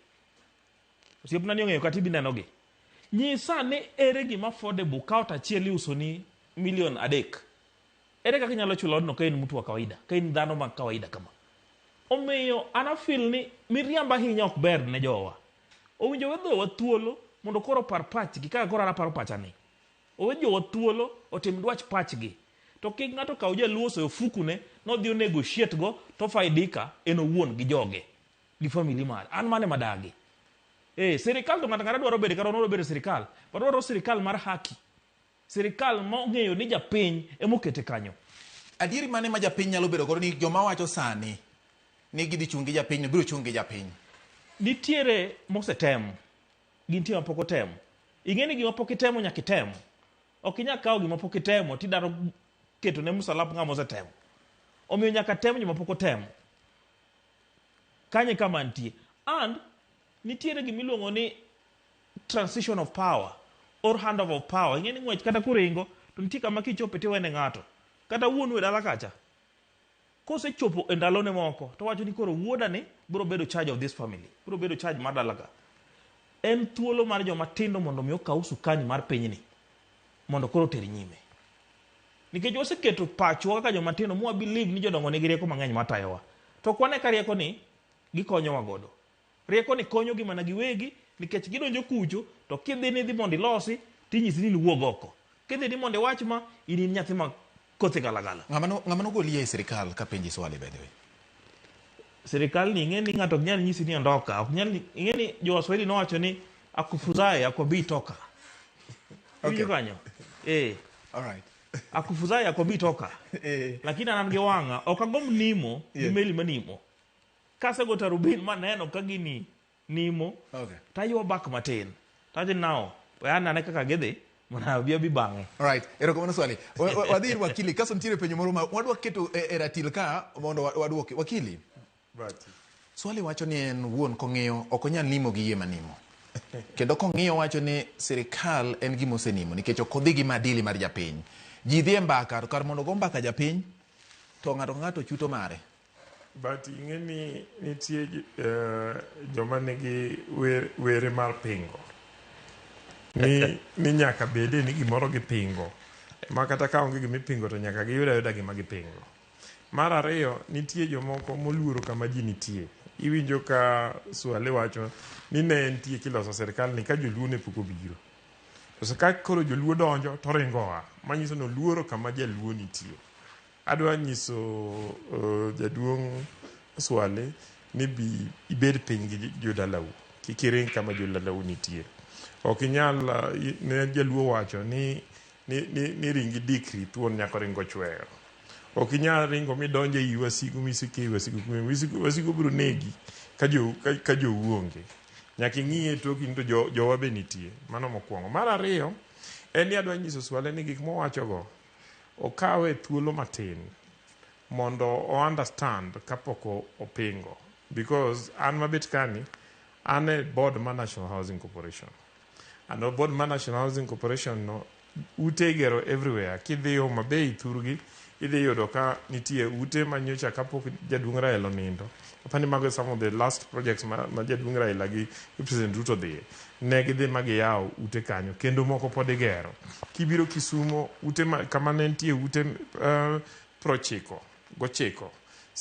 Speaker 6: Osiepna ni ong'eyo kata ibi nenogi. Nyisa ni ere gima affordable ka ot achiel iuso ni milion 3. Ere kaka inyalo chulo odno ka in mtu wa kawaida, ka in dhano ma kawaida kama? Omiyo an afeel ni miriambo ahinya ok ber ne jowa. Owinjo we dhowa thuolo mondo koro opar pachgi kaka koro an aparo pachani. Owe jowa thuolo otim dwach pachgi. To kik ng'ato kaw jaluo osoyo ofukune nodhi o negotiate go to faidika en owuon gi joge gi family mare. An mano ema dagi. Eh, sirikal to ng'ato ang'ata dwaro bedo kata wan wadwaro bedo e sirikal. But wadwaro sirikal mar haki. Sirikal ma ong'eyo ni japiny ema okete kanyo.
Speaker 2: Adieri mane ma japiny nyalo bedo godo ni joma wacho sani ni gidhi chung' gi japiny no biro chung' gi japiny?
Speaker 6: Nitiere mosetem, gi nitie mapok otem. Ing'e ni gima pok itemo nyaka item. Ok inyal kawo gima pok itemo tidaro keto ne msalap ng'ama osetemo. Omiyo nyaka tem joma pok otemo. Kanyo e kama antie. And nitiere gima iluongo ni transition of power or handover of power. Ing'e ni ng'wech kata kuringo to nitie kama kichope tiwene ng'ato. Kata wuonu e dala kacha. Kosechopo e ndalone moko to wacho ni koro wuoda ni biro bedo charge of this family. Biro bedo charge mar dala ka. En thuolo mar joma tindo mondo mi okaw usukani mar pinyni mondo koro oter nyime. Nikech waseketo pachwa kaka joma tindo mwa believe ni jodongo nigi rieko mang'eny matayowa. To ok wane ka rieko ni gikonyowa godo. Rieko ni konyogi mana giwegi nikech gidonjo kucho to kidhi ni idhi mondo ilosi tinyisi ni iwuog oko. Kidhi ni mondo iwach ma in in nyathi ma kothe galagala.
Speaker 2: Ng'ama nogoli ei sirikal kapenji swali by the way?
Speaker 6: Sirikal ni ing'e ni ng'ato ok nyal nyisi ni ondoka. Ok nyal ing'e ni jo Waswahili nowacho ni akufuzaye akwambii toka. Okay. Kanyo? Eh.
Speaker 2: All right.
Speaker 6: Akufuzaye akwambii toka.
Speaker 2: Eh.
Speaker 6: Lakini an gi wang'a ok agomb nimo gi meli manimo. Kasego tarubin maneno ka gini nimo
Speaker 2: okay.
Speaker 6: Taywa back matin. Tawacho ni now we anane kaka gidhi mondo abi abi bang'e.
Speaker 2: Alright, erokamano Swali. Wadhi ir wakili kaso nitiere penjo moro ma wadwa keto e ratil ka mondo waduoki. Wakili.
Speaker 5: Bati.
Speaker 2: Swali wacho ni en wuon kong'iyo ok onyal nimo gi yie manimo. Kendo kong'iyo wacho ni sirikal en gima osenimo nikech ok odhi gi maadili mar japiny. Ji dhi e mbaka to kar mondo ogo mbaka japiny to ng'ato ka ng'ato chuto mare.
Speaker 5: But ing'e ni nitie joma nigi were mar pingo. Ni nyaka bede ni gimoro gipingo. Ma kata ka onge gima ipingo to nyaka giyud ayuda gima gipingo. Mar ariyo, nitie jomoko moluoro kama ji nitie. Iwinjo ka Swale wacho ni ne entie kiloso sirkal ni ka joluo ne pok obiro. To ka koro joluo donjo to oringo oa. Manyiso ni oluoro kama jaluo nitie. Adwa nyiso jaduong' Swale ni bi ibed piny gi jodalau. Kik iring kama jodalau nitie. Ok inyal ne jaluo wacho ni ni ringi dikri thuon nyaka ringo chwero. Ok inyal ringo midonj ei wasigu misik ei wasigu. Wasigu biro negi ka jou onge. Nyaka ing'i e toki ni to jowa be nitie. Mano mokwongo. Mar ariyo, en ni adwa nyiso Swale ni gik mowachogo okawe thuolo matin mondo o understand kapok opingo. Because an mabet kani, an e board mar National Housing Corporation. And board mar National Housing Corporation no, ute igero everywhere. Kidhi Homa Bay thurgi, idhi yudo ka nitie ute ma nyocha kapok jaduong' Raila onindo. Apani mago some of the last projects ma jaduong' Raila gi President Ruto dhiye. Ne gidhi ma giyawo ute kanyo, kendo moko pod igero. Kibiro Kisumo, ute ma, kama ne nitie ute 99,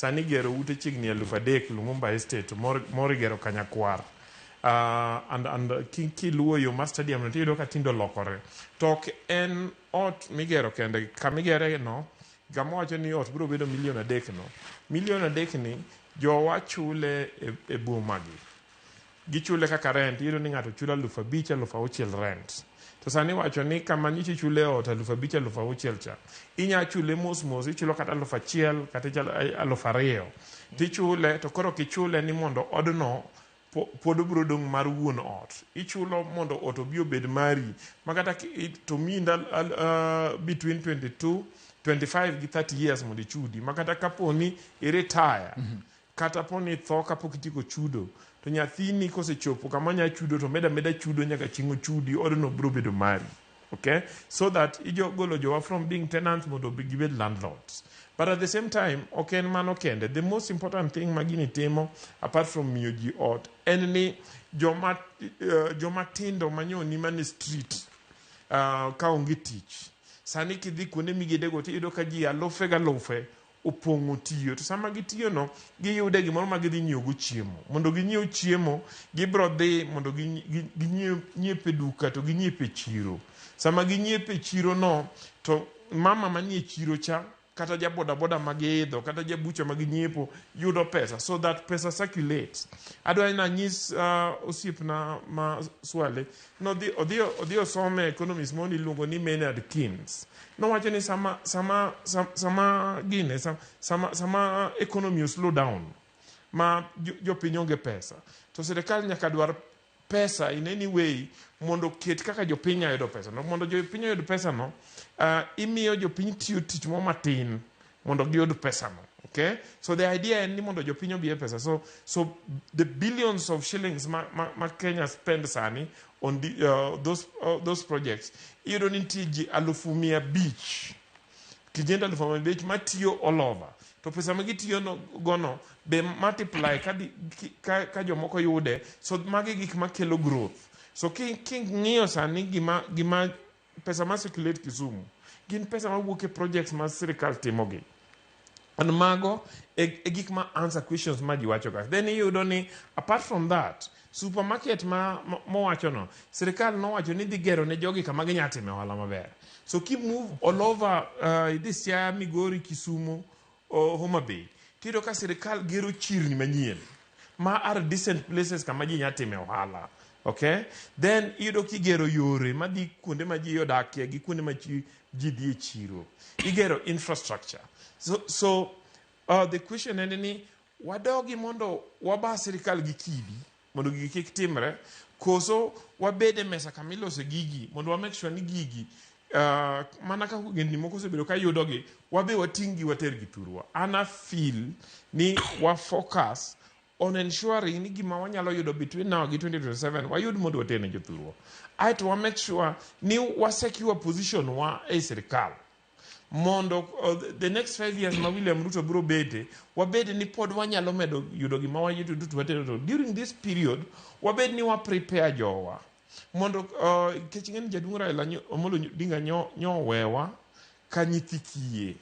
Speaker 5: Sani igero ute chiegni 3000 Lumumba Estate, moro igero Kanyakwar. And kiluwo yo mar stadium no tiyudo ka tinde olokore. To ok en ot migero kende, kamigere no, kama wacho ni ot biro bedo milion 3 no. Milion 3 ni jowa chule e boma gi. Gichule kaka rent, iyudo ni ng'ato chulo 5000, 6000 rent. To sani iwacho ni kama nyocha ichule ot 5000, 6000 cha, inya chule mos mos, ichulo kata 1000 kata 2000. Tichule, to koro kichule ni mondo odno pod obiro dong' mar wuon ot. Ichulo mondo ot obi obed mari. Makata to miyi between 22, 25 gi 30 years mondo ichudi. Makata kapo ni i retire, kata po ni itho kapok itieko chudo, to nyathini kosechopo kama nya chudo to meda meda chudo nyaka chieng' ochudi, odno biro bedo mari. Okay? So that ijogolo jowa from being tenants mondo gibed landlords. But at the same time, ok en mano kende. The most important thing ma gini timo, apart from miyo ji ot, en ni joma tindo manyoni mane street ka onge tich. Sani kidhi kuonde migedego tiyudo ka ji alufe galufe opong'o tiyo. To sama gitiyo no, giyude gimoro ma gidhi nyiewo go chiemo. Mondo ginyiew chiemo, gibiro dhi mondo ginyiew e duka to ginyiepe chiro. Sama ginyiepe chiro no, to mama manie chiro cha, kata ja boda boda ma giidho, kata ja bucha ma ginyiepo, yudo pesa. So that pesa circulates. Adwa ni anyis osiepna ma Swale, nodhi odhi osome economist moro iluongo ni Maynard Keynes. Nowacho ni sama gine, sama economy o slow down, ma jopiny onge pesa, to sirikal nyaka dwar pesa in any way mondo ket kaka jopiny nyalo yudo pesa no. Mondo jopiny oyud pesa no, imiyo jopiny tiyo tich moro matin mondo giyud pesa no. Okay? So the idea en ni mondo jopiny obi e pesa. So the billions of shillings ma Kenya spend sani on those projects, iyudo ni nitie ji 500,000 kijende 500,000 matiyo all over. To pesa ma gitiyo no, gono be multiply ka jomoko yude. So magi gik makelo growth. So king'iyo sani gima pesa ma circulate Kisumu, gin pesa mawuok e projects ma sirikal timogi. And mago e gik ma answer questions ma ji wacho ka. Then iyudo ni apart from that, supermarket ma mowacho no, sirikal nowacho ni dhi gero ne jogi kama ginya time ohala maber. So ki move all over, idhi Siaya, Migori, Kisumu, Homa Bay, tiyudo ka sirikal gero chirni manyien ma are decent places kama ji nya time ohala. Okay? Then iyudo kigero yore madhi kuonde ma ji odakie gi kuonde ma ji dhi e chiro. Igero infrastructure. So the question en ni wadogi mondo waba sirikal gi kidi mondo gigi kik timre, koso wabed e mesa kama ilose gigi mondo wa make sure ni gigi mana kaka ogendni moko osebedo ka yudogi, wabe wating' gi watergi thurwa. An a feel ni wa focus on ensuring ni gima wanyalo yudo between now gi 2027 wayud mondo water ne jothurwa. Aeto wa make sure ni wa secure position wa e sirikal mondo the next 5 years ma William Ruto biro bete, wabed ni pod wanyalo medo yudo gima wayudo to watero. To during this period wabed ni wa prepare jowa mondo nikech ing'e ni jaduong' Raila Amolo Odinga nyo owewa ka nyithi kiye.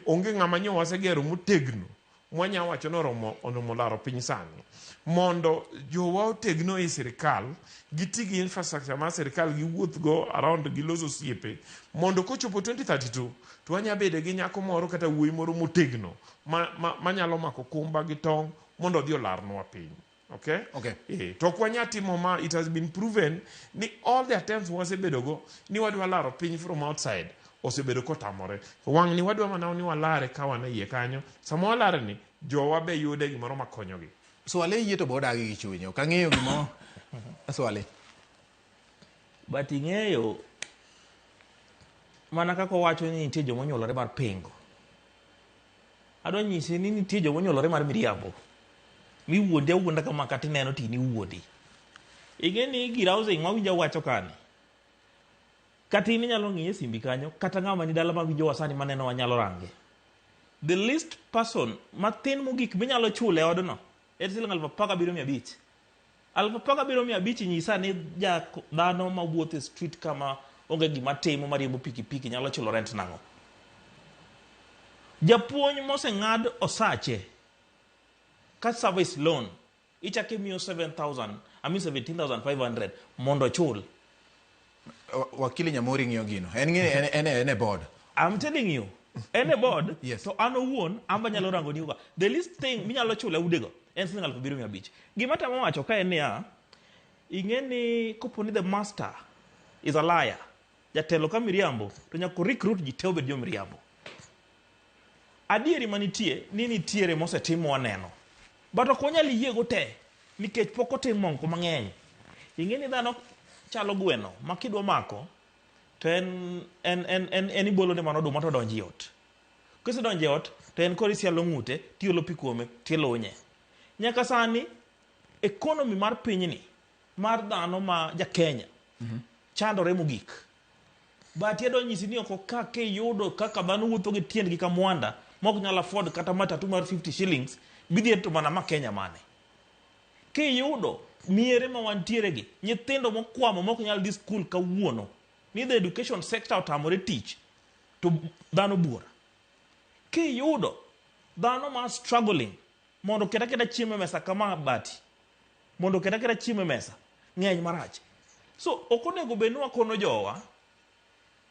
Speaker 5: Onge ng'ama nyo wasegero motegno mwanya wacho ni oromo laro piny sani mondo jowa otegno e sirikal, giti gi infrastructure mar sirikal, giwuoth go around, gilos osiepe mondo kochopo 2032 to wanya bedo gi nyako moro kata wuoyi moro motegno manyalo mako kumba gi tong' mondo odhi olarnwa piny. Okay?
Speaker 2: Okay.
Speaker 5: To ok wanya timo ma. It has been proven ni all the attempts wasebedo go ni wadwa laro piny from outside osebedo kotamore. Wang' ni wadwa mana ni walare ka wan e iye kanyo. Sama walare ni jowa be yude gimoro makonyogi.
Speaker 2: Swale yie to bo odagi gi chunye. Ok ang'eyo gimo. Swale.
Speaker 6: But ing'eyo mana kaka owacho ni nitie joma onyuolore mar pingo. Adwa nyisi ni nitie joma onyuolore mar miriambo. Miwuondi awuonda kama kata ineno to in iwuondi. Ing'e ni gir housing mawinjo wacho kani. Kata in inyalo ng'iye e simbi kanyo, kata ng'ama ni dala mawinjowa sani maneno wanyalo range. The least person mathin mogik minyalo chulo e odno en siling 17,500. 17,500 nyisa ni ja dhano mawuotho e street kama onge gima timo mariembo pikipiki nyalo chulo rent nang'o? Japuonj moseng'ad osache ka service loan ichako imiyo 7000 I mean 17500 mondo ochul.
Speaker 2: Wakili Nyamori ng'iyo gino. En ng'e en en en e board.
Speaker 6: I'm telling you. En e board yes. To an owuon an be anyalo rango ni the least thing minyalo chulo e udego en siling 7500. Gima temo wacho ka en niya, ing'e ni kopo ni the master is a liar, jatelo ka miriambo to nyaka recruit ji te obed jo miriambo. Adieri manitie ni nitiere mosetim waneno. But ok wanyal yiego te nikech pok otim moko mang'eny. Ing'e ni dhano chalo gweno ma kidwa mako to en en en en, en ibolone mana oduma to odonjo e ot. Kosedonjo e ot to en koro isialo ng'ute tiolo pi kuome tilunye. Nyaka sani economy mar pinyni mar dhano ma ja Kenya chandore mogik. But adwa nyisi ni oko ka kiyudo kaka dhano wuotho gi tiendgi ka mwanda mok nyal afford kata matatu mar 50 shillings bidhi to mana ma Kenya mane. Kiyudo miere ma wantiere gi nyithindo mokwamo mok nyal dhi skul kawuono ni the education sector otamore tich to dhano buora. Kiyudo dhano ma struggling mondo oket aketa chiemo e mesa kama bati mondo oket aketa chiemo e mesa ng'eny marach. So ok onego bed ni wakono jowa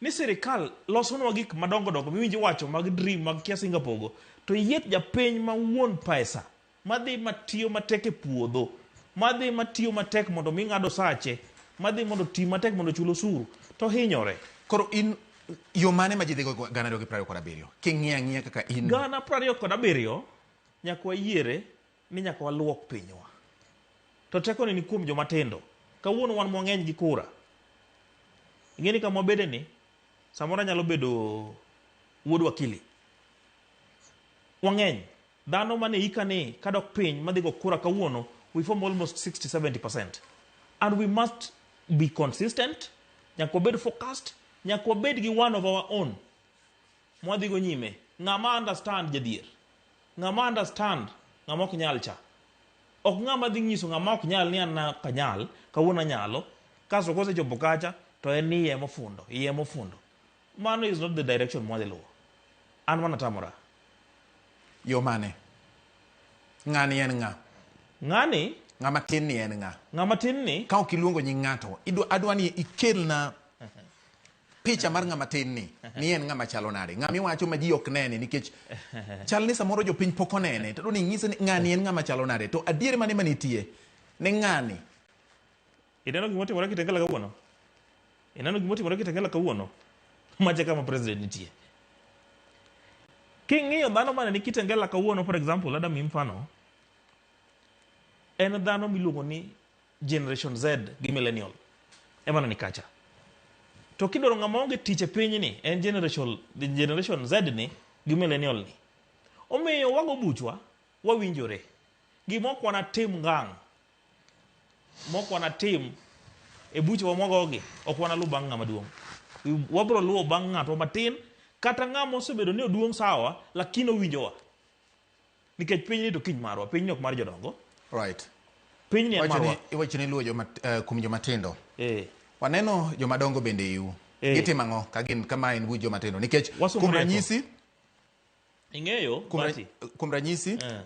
Speaker 6: ni sirikal losonwa gik madongo dongo miwinjo iwacho mag dream mag kia Singapore go to yiet japiny ma wuon pesa madhi matiyo matek e puodho madhi matiyo matek mondo mi ng'ado sache madhi mondo ti matek mondo ochul osuru to hinyore.
Speaker 2: Koro in yo mane ma ji dhigo 2027 king'iyo ang'iya kaka in
Speaker 6: 2027 nyaka wayiere ni nyaka waluok pinywa. To tekoni ni kuom joma tindo. Kawuono wan mwang'eny gi kura. Ing'e ni kama wabede ni, samoro anyalo bedo wuod wakili. Wang'eny. Dhano mane ika ni kadok piny madhi go kura kawuono, we form almost 60-70%. And we must be consistent, nyaka wabed focused, nyaka wabed gi one of our own. Mwadhigo nyime. Ng'ama understand jadhier. Ng'ama understand ng'ama ok nyal cha. Ok ng'ama dhi nyiso ng'ama ok nyal ni an ok anyal, kawuono anyalo, kasto kosechopo kacha to en ni iye mofundo, iye mofundo. Mano is not the direction mwadhi luwo. An mano atamora.
Speaker 2: Yo mane? Ng'ani en ng'a?
Speaker 6: Ng'ani?
Speaker 2: Ng'ama tin ni en ng'a?
Speaker 6: Ng'ama tin ni?
Speaker 2: Ka ok iluongo nying ng'ato, idwa adwa ni ikelna picha mar ng'ama tin ni ni en ng'ama chalo nade ng'ama iwacho ma ji ok nene nikech chal ni samoro jopiny pok onene to ni ng'ise ni ng'ani en ng'ama chalo nade to adier mane manitie ni ng'ani
Speaker 6: Ineno gima otimore Kitengela kawuono? Ineno gima otimore Kitengela kawuono? Macha kama president nitie. King'iyo dhano mane ni Kitengela kawuono for example, adwa miyi mfano, en dhano miluongo ni Generation Z gi millennial ema ni kacha. To kidwaro ng'ama onge tich e pinyni en generation, generation Z ni gi millennial ni. Omiyo wago buchwa wawinjore. Gima ok wanatim ngang' mok wanatim e buchewa mwagogi ok wanaluw bang' ng'ama duong'. Wabiro luwo bang' ng'atwa matin kata ng'ama osebedo ni oduong' sawa lakini owinjowa. Nikech pinyni to kiny marwa, pinyni ok mar jodongo.
Speaker 2: Right.
Speaker 6: Pinyni en marwa.
Speaker 2: Iwacho ni luwo joma, kuom joma tindo.
Speaker 6: Eh.
Speaker 2: Waneno joma dongo bende iu.
Speaker 6: Eh.
Speaker 2: Gitimo ang'o ka gin kama en buch joma tindo? Nikech
Speaker 6: Wasomo
Speaker 2: kuom
Speaker 6: rieko.
Speaker 2: ranyisi
Speaker 6: Ing'eyo, Bati.
Speaker 2: kuom ranyisi
Speaker 6: Eh.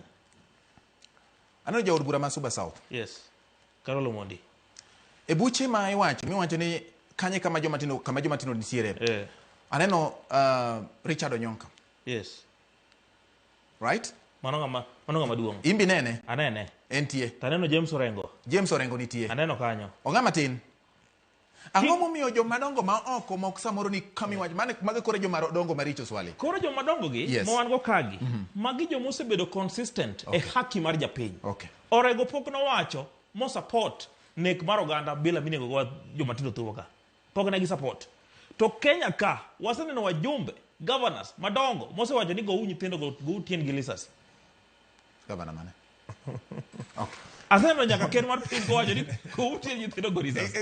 Speaker 2: aneno jaod bura ma Suba South.
Speaker 6: Yes. Carol Omondi.
Speaker 2: E buche ma iwacho miwacho ni kanye kama joma tindo kama joma tindo nitiere.
Speaker 6: Eh.
Speaker 2: Aneno Richard Onyonka.
Speaker 6: Yes.
Speaker 2: Right?
Speaker 6: Mano ng'ama mano ng'ama duong'.
Speaker 2: Imbi nene?
Speaker 6: Anene.
Speaker 2: Entie.
Speaker 6: To aneno James Orengo.
Speaker 2: James Orengo nitie.
Speaker 6: Aneno kanyo.
Speaker 2: Ong'ama tin. Ang'o momiyo joma dongo ma oko mok samoro ni kama iwacho mane mago koro joma dongo maricho swali.
Speaker 6: Koro joma dongo gi
Speaker 2: Yes.
Speaker 6: ma wan go kagi, magi joma osebedo consistent e haki mar japiny.
Speaker 2: Okay.
Speaker 6: Orengo pok nowacho mo support nek mar oganda bila minego go joma tindo thurwa ka. Pok ne gi support. To Kenya ka waseneno wajumbe, governors madongo mosewacho ni gowu nyithindo go gowu tiend gi lisasi.
Speaker 2: Governor mane? Okay.
Speaker 6: Aseneno nyaka ker mar piny kowacho ni gowu tiend nyithindo go risasi.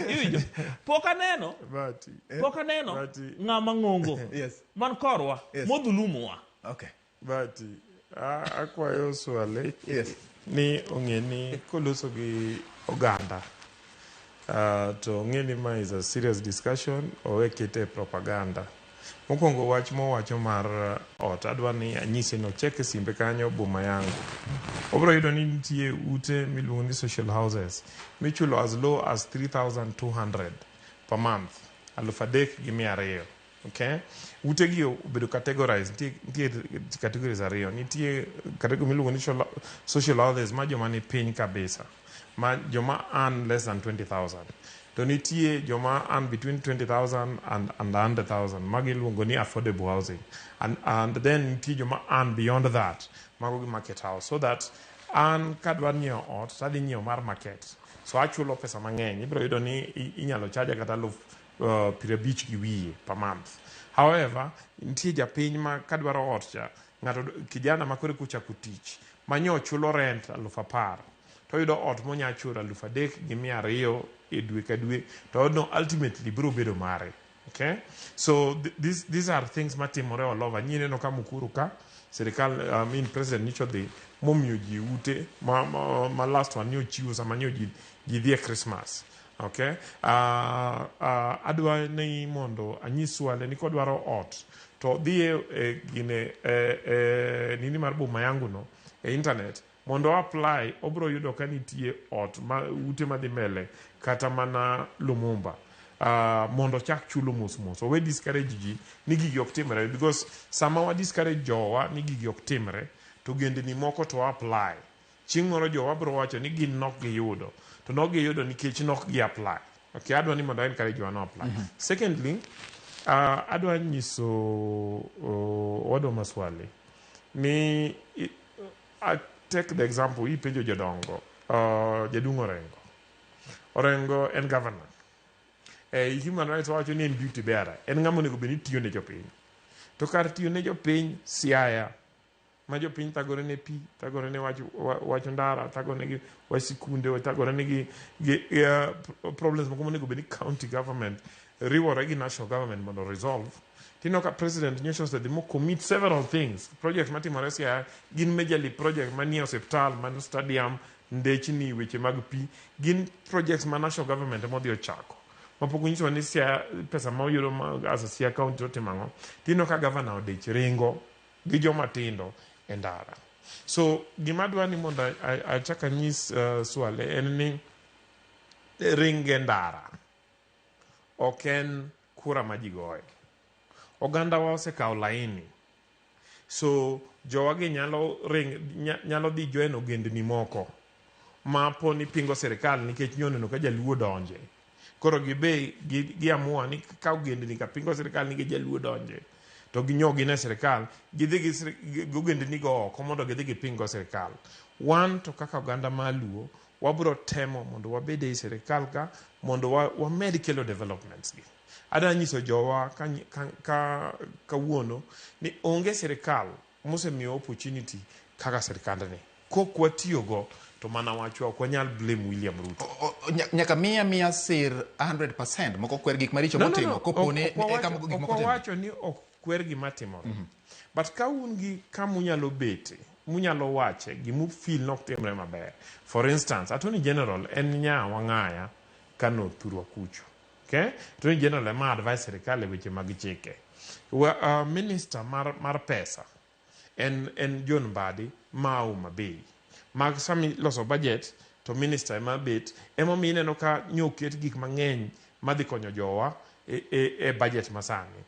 Speaker 6: Iwinjo? Pok aneno. Pok aneno ng'ama ng'ongo
Speaker 2: yes.
Speaker 6: man korwa
Speaker 2: Yes.
Speaker 6: modhulumowa.
Speaker 2: Okay.
Speaker 5: Bati, akwayo Swale
Speaker 2: yes.
Speaker 5: ni ong'e ni koloso gi oganda to ong'e ni ma is a serious discussion, owe kete e propaganda. Mokwongo wach mowacho mar ot, adwa ni anyise ni ochek e simbe kanyo boma yangu. Obiro yudo ni nitie ute miluongo ni social houses michulo as low as 3200 per month, 3200. Okay? Ute gi obedo categorized, nitie categories ariyo. Nitie category miluongo ni social houses ma joma ni piny kabisa, ma joma earn less than 20,000. To nitie joma earn between 20,000 and 100,000, magi iluongo ni affordable housing. And then nitie joma earn beyond that, mago gi market house. So that an kadwa nyiewo ot, tadhi nyiewo mar market. So achulo pesa mang'eny, ibiro yudo ni inyalo charge kata aluf 50 gi wiye per month. However, nitie japiny ma kadwaro ot cha, ng'ato kijana ma koro ochako tich, ma nyo chulo rent 10,000, to oyudo ot monya chulo 3200 e dwe ka dwe, to odno ultimately biro bedo mare. Okay? So these are things matimore all over. Nyineno ka Mukuru ka, sirikal, I mean, president nyicho dhi momiyo ji ute ma last one nyochiwo sama nyo ji dhi e Christmas. Okay? Adwa ni mondo anyis Swale ni kodwaro ot to dhi e gine e nini mar boma yangu no e internet mondo apply, obro yudo ka nitie ot ma ute madhi mbele kata mana Lumumba mondo ochak chulo mos mos. Owe discourage ji ni gigi ok timre, because sama wa discourage jowa ni gigi ok timre, to gendni moko to apply chieng' moro jowa bro wacho ni gin nok giyudo, to nok giyudo nikech nok gi apply. Okay, adwa ni mondo encourage jowa no apply. Secondly, adwa nyiso owadwa Maswali ni I take the example ipenjo jodongo, jaduong' Orengo. Orengo en governor human rights wacho ni en duty bearer, en ng'ama onego bed ni tiyo ne jopiny, to kar tiyo ne jopiny Siaya ma jopiny thagore ne pi, thagore ne wach ndara, thagore ne gi wach sikunde, thagore ne gi problems moko monego bed ni county government riwore gi national government mondo resolve. Tineno ka president nyocha osedhi mo commit several things, projects matimore Siaya gin majorly project manie osiptal, man stadium, ndechni, weche mag pi, gin projects ma national government ema odhi ochako mapok onyisowa ni Siaya pesa ma oyudo ma as a Siaya county otimo ang'o. Tineno ka governor odich ringo gi joma tindo e ndara. So gima adwa ni mondo achak anyis Swale en ni ringo e ndara ok en kura ma ji goyo. Oganda wa osekawo laini, so jowagi nyalo ring, nyalo dhi join ogendni moko ma poni pingo sirikal nikech nyoneno ka jaluo donje. Koro gibe gi amua ni ka ogendni ka pingo sirikal nikech jaluo donje, to ginyo gin e sirikal, gidhi gi ogendni go oko mondo gidhi giping go sirikal. Wan to kaka oganda ma luo wabro temo mondo wabed ei sirikal ka mondo wamed kelo developments gi. Adwa nyiso jowa ka kawuono ni onge sirikal mosemiyo opportunity kaka sirikandni. Kok watiyogo to mana wachwa, ok wanyal blame William Ruto.
Speaker 2: Nyaka miya sir 100% moko kwer gik maricho
Speaker 5: No, no,
Speaker 2: motimo
Speaker 5: no.
Speaker 2: kopo ni eka moko gik
Speaker 5: Ok
Speaker 2: moko timore.
Speaker 5: wawacho ni ok kwer gima timore. But ka un gi kama unyalo bete, munyalo wache, gimu feel nok timre maber. For instance, Attorney General en nya Wang'aya kano thurwa kucho. Okay? Attorney General ema advise sirikal e weche mag chike. Minister mar pesa en John Mbadi ma Homa Bay. Mag sami loso budget to minister ema bet, emomiyo ineno ka nyoket gik mang'eny madhi konyo jowa e budget masani.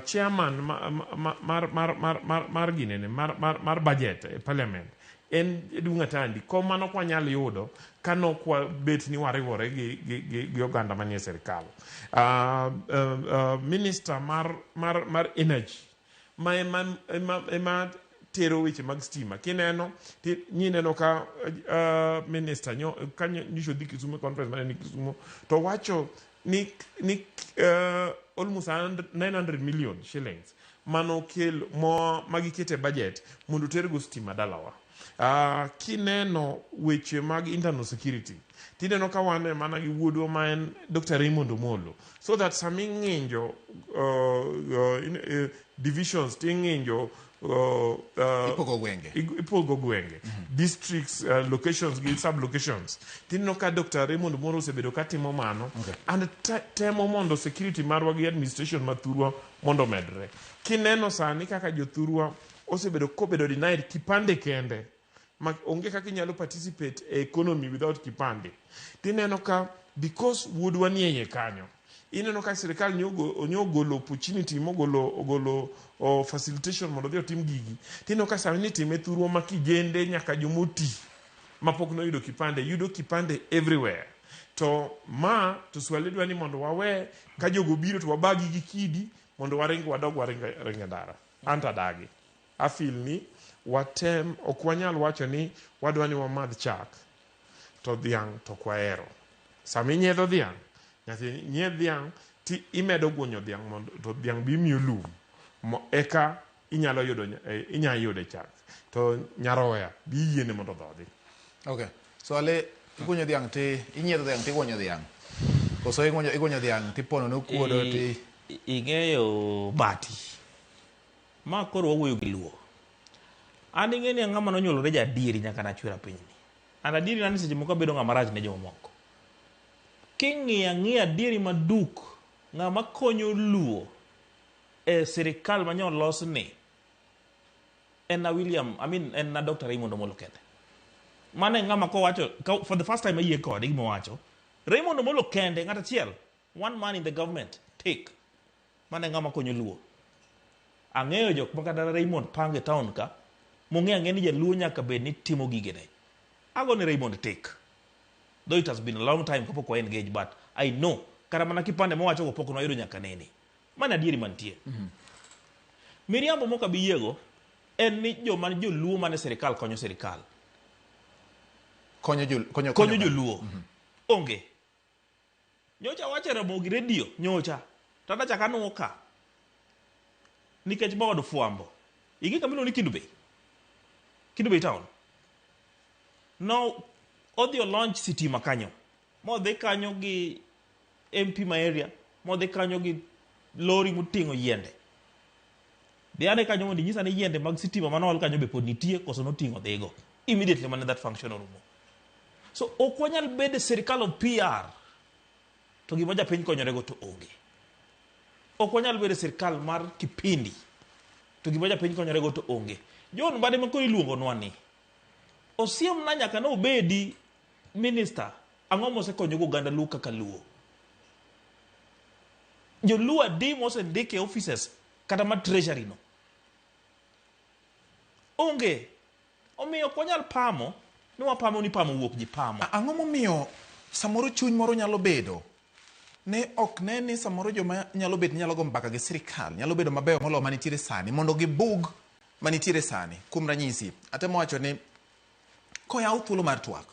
Speaker 5: Chairman mar ginene mar budget e parliament en Edwin Atandi. Kom mano ok wanyal yudo ka nok wabet ni wariwore gi oganda manie sirikal. Minister mar energy ma ema tero weche mag stima. Kineno, nyineno ka minister nyo, ka nyocha odhi Kisumu conference mane ni Kisumu, to wacho ni almost 900 million shillings mano kel mo magikete budget mondo tergo stima dalawa. Kineno weche mag internal security, tineno ka wan e mana gi wuodwa ma en Dr. Raymond Omolo, so that sami ng'injo divisions ting'injo
Speaker 2: Ipogo gwenge.
Speaker 5: Ipogo gwenge. Districts, locations gi sub locations. Tineno ka Dr. Raymond Moro osebedo ka timo mano. And temo mondo security marwa gi administration ma thurwa mondo omedre. Kineno sani kaka jothurwa osebedo kobedo denied kipande kende. Ma onge kaka inyalo participate e economy without kipande. Tineno ka because wuodwa nie iye kanyo. Ineno ka sirikal nyo ogolo opportunity mogolo ogolo o facilitation mondo odhi otim gigi. Tineno ka sani itime thurwa ma kijende nyaka jomoti mapok noyudo kipande yudo kipande everywhere. To ma to Swale dwa ni mondo wawe ka jogo biro to wabagi gi kidi mondo waring wadog waring ring e ndara. Anto adagi. Afeel ni watem ok wanyal wacho ni wadwa ni wamadh chak to dhiang' to ok wahero. Sama inyiedho dhiang', nyaka inyiedh dhiang' ti imedo guonyo dhiang' mondo to dhiang' be imiyo lum mo, eka inyalo yudo inyalo yude chak. To nyaroya be iyiene mondo odhodhi.
Speaker 2: Okay. So ale iguonyo dhiang' ti inyiedho dhiang' tiguonyo dhiang'. Koso iguonyo dhiang' tipono ne okuodo ti
Speaker 6: Ing'eyo bati. Ma koro wawuoyo gi luo. An ing'e ni ng'ama nonyuolore ja adieri nyaka nachwera pinyni. And adieri na ni seche moko abedo ng'ama rach ne jomamoko. King'iyo ang'iya adieri maduk, ng'ama konyo luo e sirikal manyo losni en na William, I mean en na Dr. Raymond Omolo kende. Mano e ng'ama kowacho, for the first time ayie kode gima owacho. Raymond Omolo kende, ng'at achiel, one man in the government, take. Mano e ng'ama konyo luo. Ang'eyo jok ma kata Raymond pango e town ka, mong'eyo ang'eya ni jaluo nyaka bed ni timo gigene. Ago ne Raymond take. Though it has been a long time kapok wa engage, but I know kata mana kipande mowacho go pok nwayudo nyaka nene. Mano adieri mantie. Miriambo mok abi yiego en ni joma joluo mane sirikal konyo sirikal.
Speaker 2: Konyo
Speaker 6: joluo. Onge. Nyocha wacho e Ramogi Radio, nyocha. To adachako anuo ka. Nikech ma od fwambo. Ing'e kama iluongo ni Kendu Bay? Kendu Bay town. No, odhi o launch sitima kanyo. Modhi kanyo gi MP ma area, modhi kanyo gi lori moting'o yiende. Dhi ane kanyo mondo inyisa ni yiende mag sitima mane ool kanyo be pod nitie koso noting'o dhigo. Immediately mane that function orumo. So ok wanyal bedo e sirikal of PR to gima japiny konyorego to onge. Ok wanyal bedo e sirikal mar kipindi to gima japiny konyorego to onge. John Mbadi ma koro iluongonwa ni osiemna nyaka ne obedi minister, ang'o mosekonyogo oganda Luo kaka Luo? Joluo adi mosendik e offices kata ma treasury no? Onge. Omiyo ok wanyal pamo ni wapamo ni pamo wuok ji pamo.
Speaker 2: Ang'o momiyo samoro chuny moro nyalo bedo ne ok ne ni samoro joma nyalo bet ni nyalo go mbaka gi sirikal nyalo bedo mabeyo moloyo manitiere sani mondo gibug manitiere sani. Kuom ranyisi, atemo wacho ni koyaw thuolo mar twak,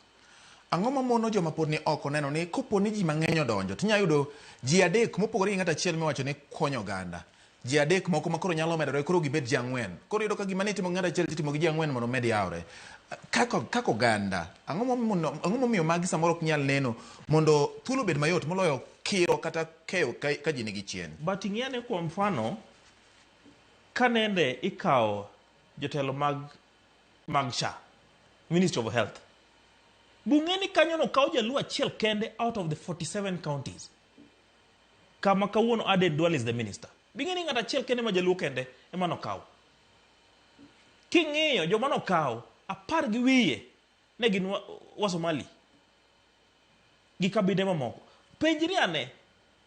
Speaker 2: ang'o mamono joma pod ni oko neno ni kopo ni ji mang'eny odonjo tinyalo yudo ji adek mopogore gi ng'at achiel miwacho ni konyo oganda. Ji adek moko ma koro nyalo medore koro gibed ji ang'wen. Koro iyudo ka gima ne itimo gi ng'at achiel titimo gi ji ang'wen mondo omed yawre. Kaka oganda, ang'o momiyo magi samoro ok nyal neno mondo thuolo obed mayot moloyo kiro kata keyo ka ji nigi chien?
Speaker 6: But ing'e ane kuom mfano, kanende ikawo jotelo mag SHA, Ministry of Health, bung'e ni kanyo no kawo jaluo achiel kende out of the 47 counties. Kama kawuono Aden Duale is the minister. Bing'e ni ng'at achiel kende ma jaluo kende ema nokaw. King'iyo joma nokaw, 10 gi wiye ne gin wa Somali gi kabinde mamoko. Penjri ane,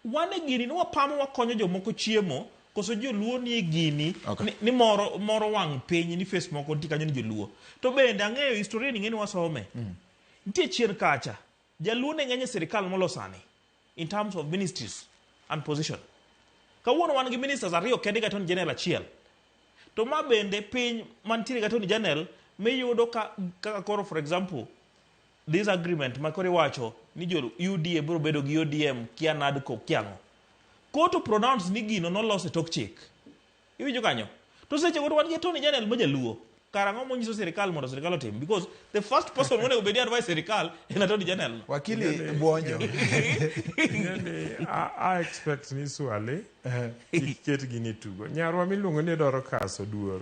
Speaker 6: wan e gini ni wapamo wakonyo jomoko chiemo koso joluo nie gini ni moro wang' piny ni face moko nitie kanyo ni joluo. To bende ang'eyo historia ni ng'eni wasome. Nitie chien kacha, jaluo ne ng'eny e sirikal molo sani in terms of ministries and position. Kawuono wan gi ministers ariyo kende gi attorney general achiel. To ma bende piny mantiere gi attorney general miyudo ka kaka koro for example this agreement ma koro iwacho ni jo UDA biro bedo gi ODM kia NADCO kia ang'o. Court pronounce ni gino nolos e tok chik. Iwinjo kanyo? To seche go to wan gi attorney general ma jaluo. Kar ang'o monyiso sirikal mondo sirikal otim? Because the first person monego bed ni advise sirikal en attorney general. no.
Speaker 2: Wakili buonjo.
Speaker 5: Ing'eni, I expect ni Swale kik ket gini tugo. Nyarwa miluongo ni Dorcas Oduor.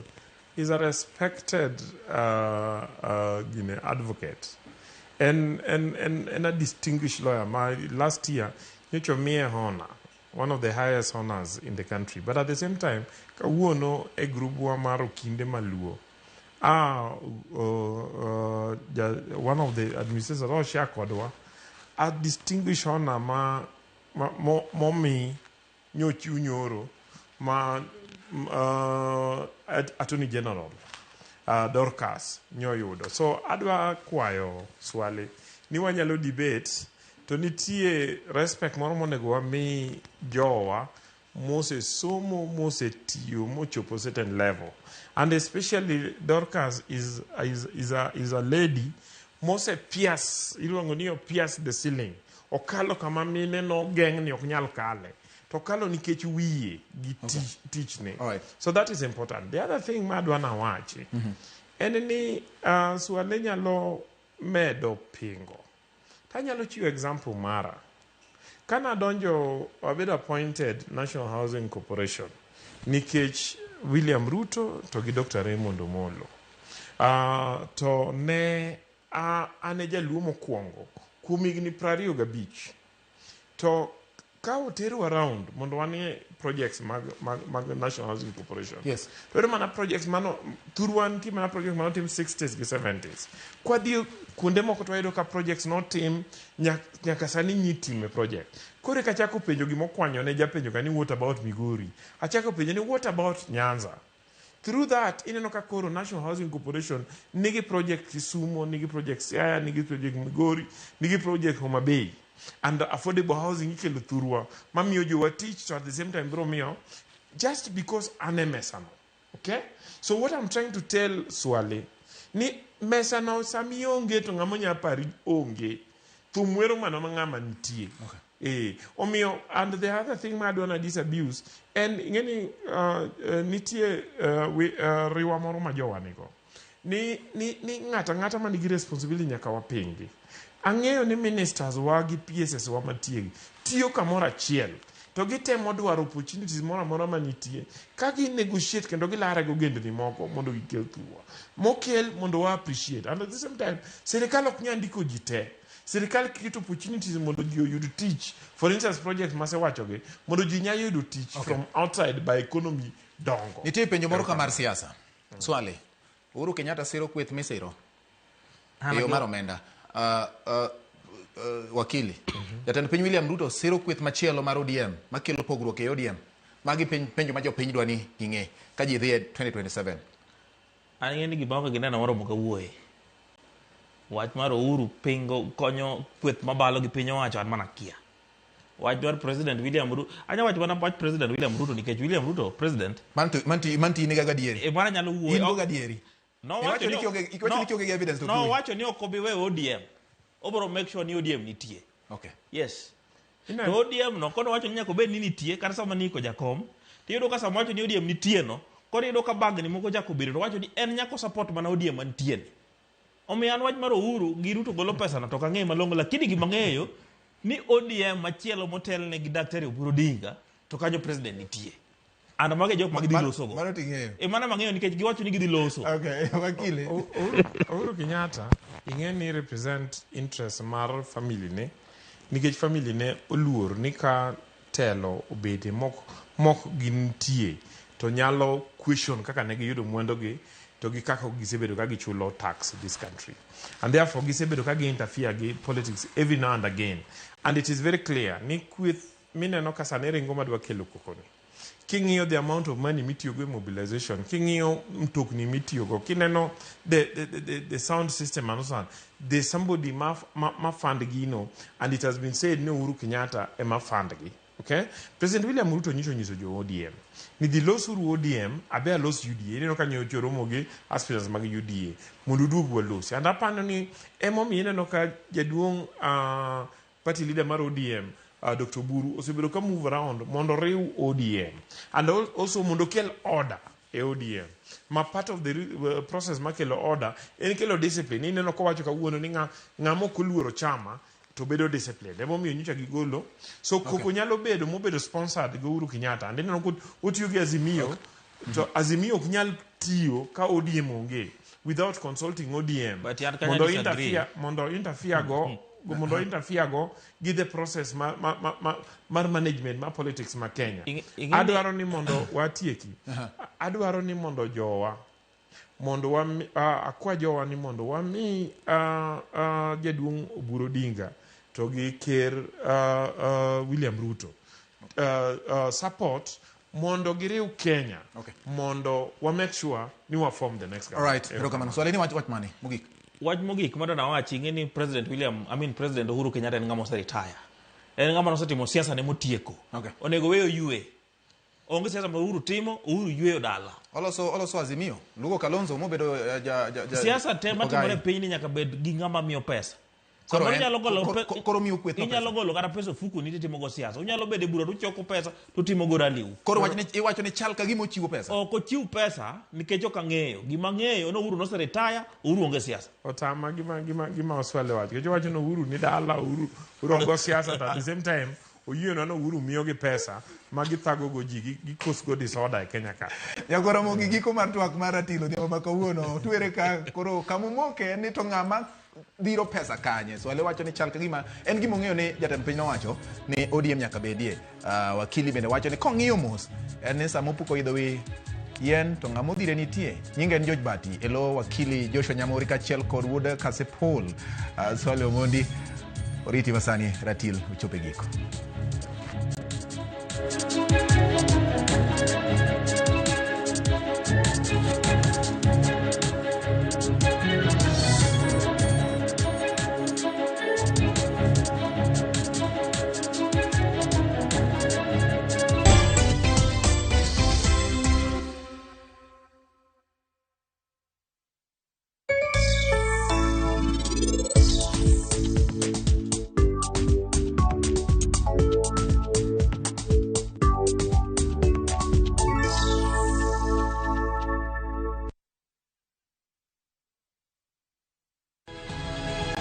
Speaker 5: is a respected gine advocate. En, en, en, en a distinguished lawyer. Ma last year, nyocha omiye honor, one of the highest honors in the country. But at the same time, kawuono e grubwa mar okinde maluo, one of the administrators oshare kodwa a distinguished honor ma momi nyochiw nyoro ma Attorney General Dorcas nyoyudo. So adwa kwayo Swale ni wanyalo debate to nitie respect moro monego wami jowa mosesomo, mosetiyo, mochopo certain level. And especially Dorcas is a lady mose pierce, iluongo ni pierce the ceiling. Okalo kama mine nogeng' ni ok nyal kale. To okalo nikech wiye gi tichne. So that is important. The other thing ma adwa nawachi en ni Swale nyalo medo pingo. Tanyalo chiwo example mara. Kana donjo wabedo appointed National Housing Corporation nikech William Ruto to gi Dr. Raymond Omolo. To ne an e jaluo mokwongo kuom higni 25. To ka oterwa round mondo wane projects mag National Housing Corporation. To yudo mana projects mano thurwa nitie mana projects manotim 60s gi 70s. Kwadhi kuonde moko to wayudo ka projects notim nyaka sani nyitime project. Koro eka achako penjo gimokwanyo ne japenjo ka ni what about Migori? Achako penjo ni what about Nyanza? Through that, ineno ka koro National Housing Corporation nigi project Kisumu, nigi project Siaya, nigi project Migori, nigi project Homa Bay. And affordable housing ikelo thurwa mamiyo jowa tich to at the same time biro miyo just because an e mesano. Okay? So what I'm trying to tell Swale ni mesano sama ionge to ng'ama nya pari onge. Thum wero mana ma ng'ama nitie. Okay. Omiyo, and the other thing ma adwa na disabuse en ing'eni nitie riwa moro ma jowa nigo ni ng'ato ang'ata man gi responsibility nyaka wapingi. Ang'eyo ni ministers wa gi PSS wa matiegi tiyo kamoro achiel to gitemo dwaro opportunities moro amora manitie ka gi negotiate kendo gilare go ogendni moko mondo gikel thurwa mokel mondo wa appreciate. And at the same time, sirikal ok nyal ndiko ji te. Sirikal create opportunities mondo ji oyud tich. For instance, project masewachogi mondo ji nya yudo tich from outside by economy dongo.
Speaker 2: Nitie penjo moro ka mar siasa. Swale, Uhuru Kenyatta siro kweth misiro e yo mar omenda. Wakili, jatend piny William Ruto siro kweth machielo mar ODM makelo pogruok e ODM. Magi penjo ma jopiny dwa ni ging'e ka ji dhi e 2027.
Speaker 6: An ing'e ni gima ok gineno moromo kawuoye. Wach mar Uhuru pingo konyo kweth mabalo gi piny owacho an mana kia. Wach mar President William Ruto, anya wacho mana wach President William Ruto nikech William Ruto president.
Speaker 2: Manto in ga gadieri.
Speaker 6: E mana nyalo wuoyo.
Speaker 2: In go gadieri.
Speaker 6: Nowacho
Speaker 2: Iwacho ni iwacho ni kionge gi evidence to ok iwinj.
Speaker 6: Nowacho ni ok obi weyo ODM. Obiro make sure ni ODM nitie. Yes. To ODM no kono wacho ni nyaka obed ni nitie kata sama niko jakom. Tiyudo ka sama wacho ni ODM nitie no, koro iyudo ka bagni moko chako bedo to wacho ni en nyaka support mana ODM mantie ni. Omiyo an wach mar Uhuru gi Ruto golo pesa no to ok ang'eyo malong'o, lakini gima ang'eyo ni ODM machielo motelne gi Daktari Oburu Odinga to kanyo president nitie. And mago e jok ma gidhi loso go.
Speaker 2: Mano ting'eyo.
Speaker 6: E mano mang'eyo nikech giwacho ni gidhi loso.
Speaker 2: Okay, wakili.
Speaker 5: Uhuru Kenyatta ing'e ni represent interest mar family ne nikech family ne oluor ni ka telo obede mok gintie to nyalo question kaka ne giyudo mwandugi to gi kaka gisebedo ka gichulo tax this country, and therefore gisebedo ka gi interfere gi politics every now and again. And it is very clear ni kweth mineno ka sani ringo madwa kelo koko ni, king'iyo the amount of money mitiyogo e mobilization, king'iyo mtokni mitiyogo, kineno the sound system and so on, there's somebody ma fund gino, and it has been said ni Uhuru Kenyatta ema fund gi. Okay, President William Ruto nyiso nyiso jo ODM ni dhi losuru ODM, abe alos UDA. Ineno ka nyocha romo gi aspirants mag UDA mondo uduog walosi. And apano ni emomiyo ineno ka jaduong' party leader mar ODM, Dr. Oburu, osebedo ka move around mondo oriw ODM and also mondo okel order e ODM. Ma part of the process makelo order en kelo discipline. Ineno kowacho kawuono ni ng'ama ok oluoro chama to bedo disciplined. Emomiyo nyocha gigolo. So koko nyalo bedo mobedo sponsored gi Uhuru Kenyatta. And ineno ko otiyo gi Azimio. To Azimio ok nyal tiyo ka ODM onge without consulting ODM.
Speaker 6: But yan kanya
Speaker 5: Mondo
Speaker 6: disagree.
Speaker 5: interfere mondo interfere go mondo interfere go gi the process mar management mar politics ma Kenya.
Speaker 6: Ing'e-
Speaker 5: Adwaro ni mondo watieki. Adwaro ni mondo jowa mondo wami, akwa jowa ni mondo wami jaduong' Oburu Odinga to gi ker William Ruto support mondo giriw Kenya mondo wa make sure ni wa form the next
Speaker 2: All right, erokamano. Swali ni wach wach mane mogik?
Speaker 6: Wach mogik madwa nawachi, ing'e ni President William, I mean President Uhuru Kenyatta en ng'ama oseretire. En ng'ama nosetimo siasa ne motieko. Onego weyo yue. Onge siasa ma Uhuru timo, Uhuru yueyo dala.
Speaker 2: Oloso Azimio. Lugo Kalonzo mobedo ja
Speaker 6: Siasa te matimore
Speaker 2: Ogai.
Speaker 6: e pinyni nyaka bed gi ng'ama miyo pesa.
Speaker 2: Koro
Speaker 6: Samoro inyalo golo
Speaker 2: koro miyo kweth no
Speaker 6: inyalo golo kata pesa ofuku ni titimo go siasa. Unyalo bedo e bura to uchoko pesa to utimo go rally u.
Speaker 2: Koro wach ni iwacho ni chal ka gima ochiwo pesa.
Speaker 6: Ok ochiw pesa nikech ok ang'eyo. Gima ang'eyo ni Uhuru noseretire, Uhuru onge siasa.
Speaker 5: Otama gima Oswald wacho. Nikech owacho ni Uhuru ni dala, Uhuru ok go siasa to at the same time oyienwa ni Uhuru miyogi pesa ma githago go ji gikosgo disorder e Kenya ka.
Speaker 2: Nyakoro mogi giko mar twak mar ratilo odhiambo ma kawuono twere ka koro kamomoke en ni to ng'ama dhiro pesa kanye. Swale wacho ni chal ka gima en gima ong'eyo ni jatend piny nowacho ni ODM nyaka bedie. Wakili bende wacho ni kong'iyo mos en ni sama opuko idho wi yien to ng'ama odhire nitie. Nyinge en George Bati e lo wakili Joshua Nyamori kaachiel kod wuod Kasipul. Swale Omondi oriti masani ratil ochopo e giko.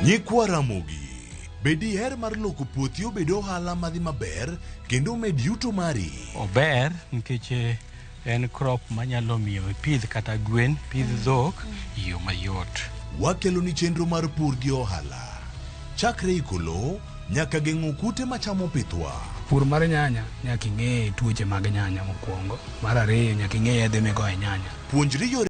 Speaker 17: Nyikwa Ramogi, be diher mar loko puothi obed ohala madhi maber kendo omed yuto mari?
Speaker 7: Ober nikech en crop manyalo miyo ipidh kata gwen, pidh dhok e yo mayot.
Speaker 17: Wakelo ni chenro mar pur gi ohala. Chakre iko lowo nyaka geng'o kute machamo pithwa.
Speaker 8: Pur mar nyanya nyaka ing'e tuoche mag nyanya mokwongo. Mar ariyo nyaka ing'e yedhe migoyo e nyanya.
Speaker 17: Puonjri yore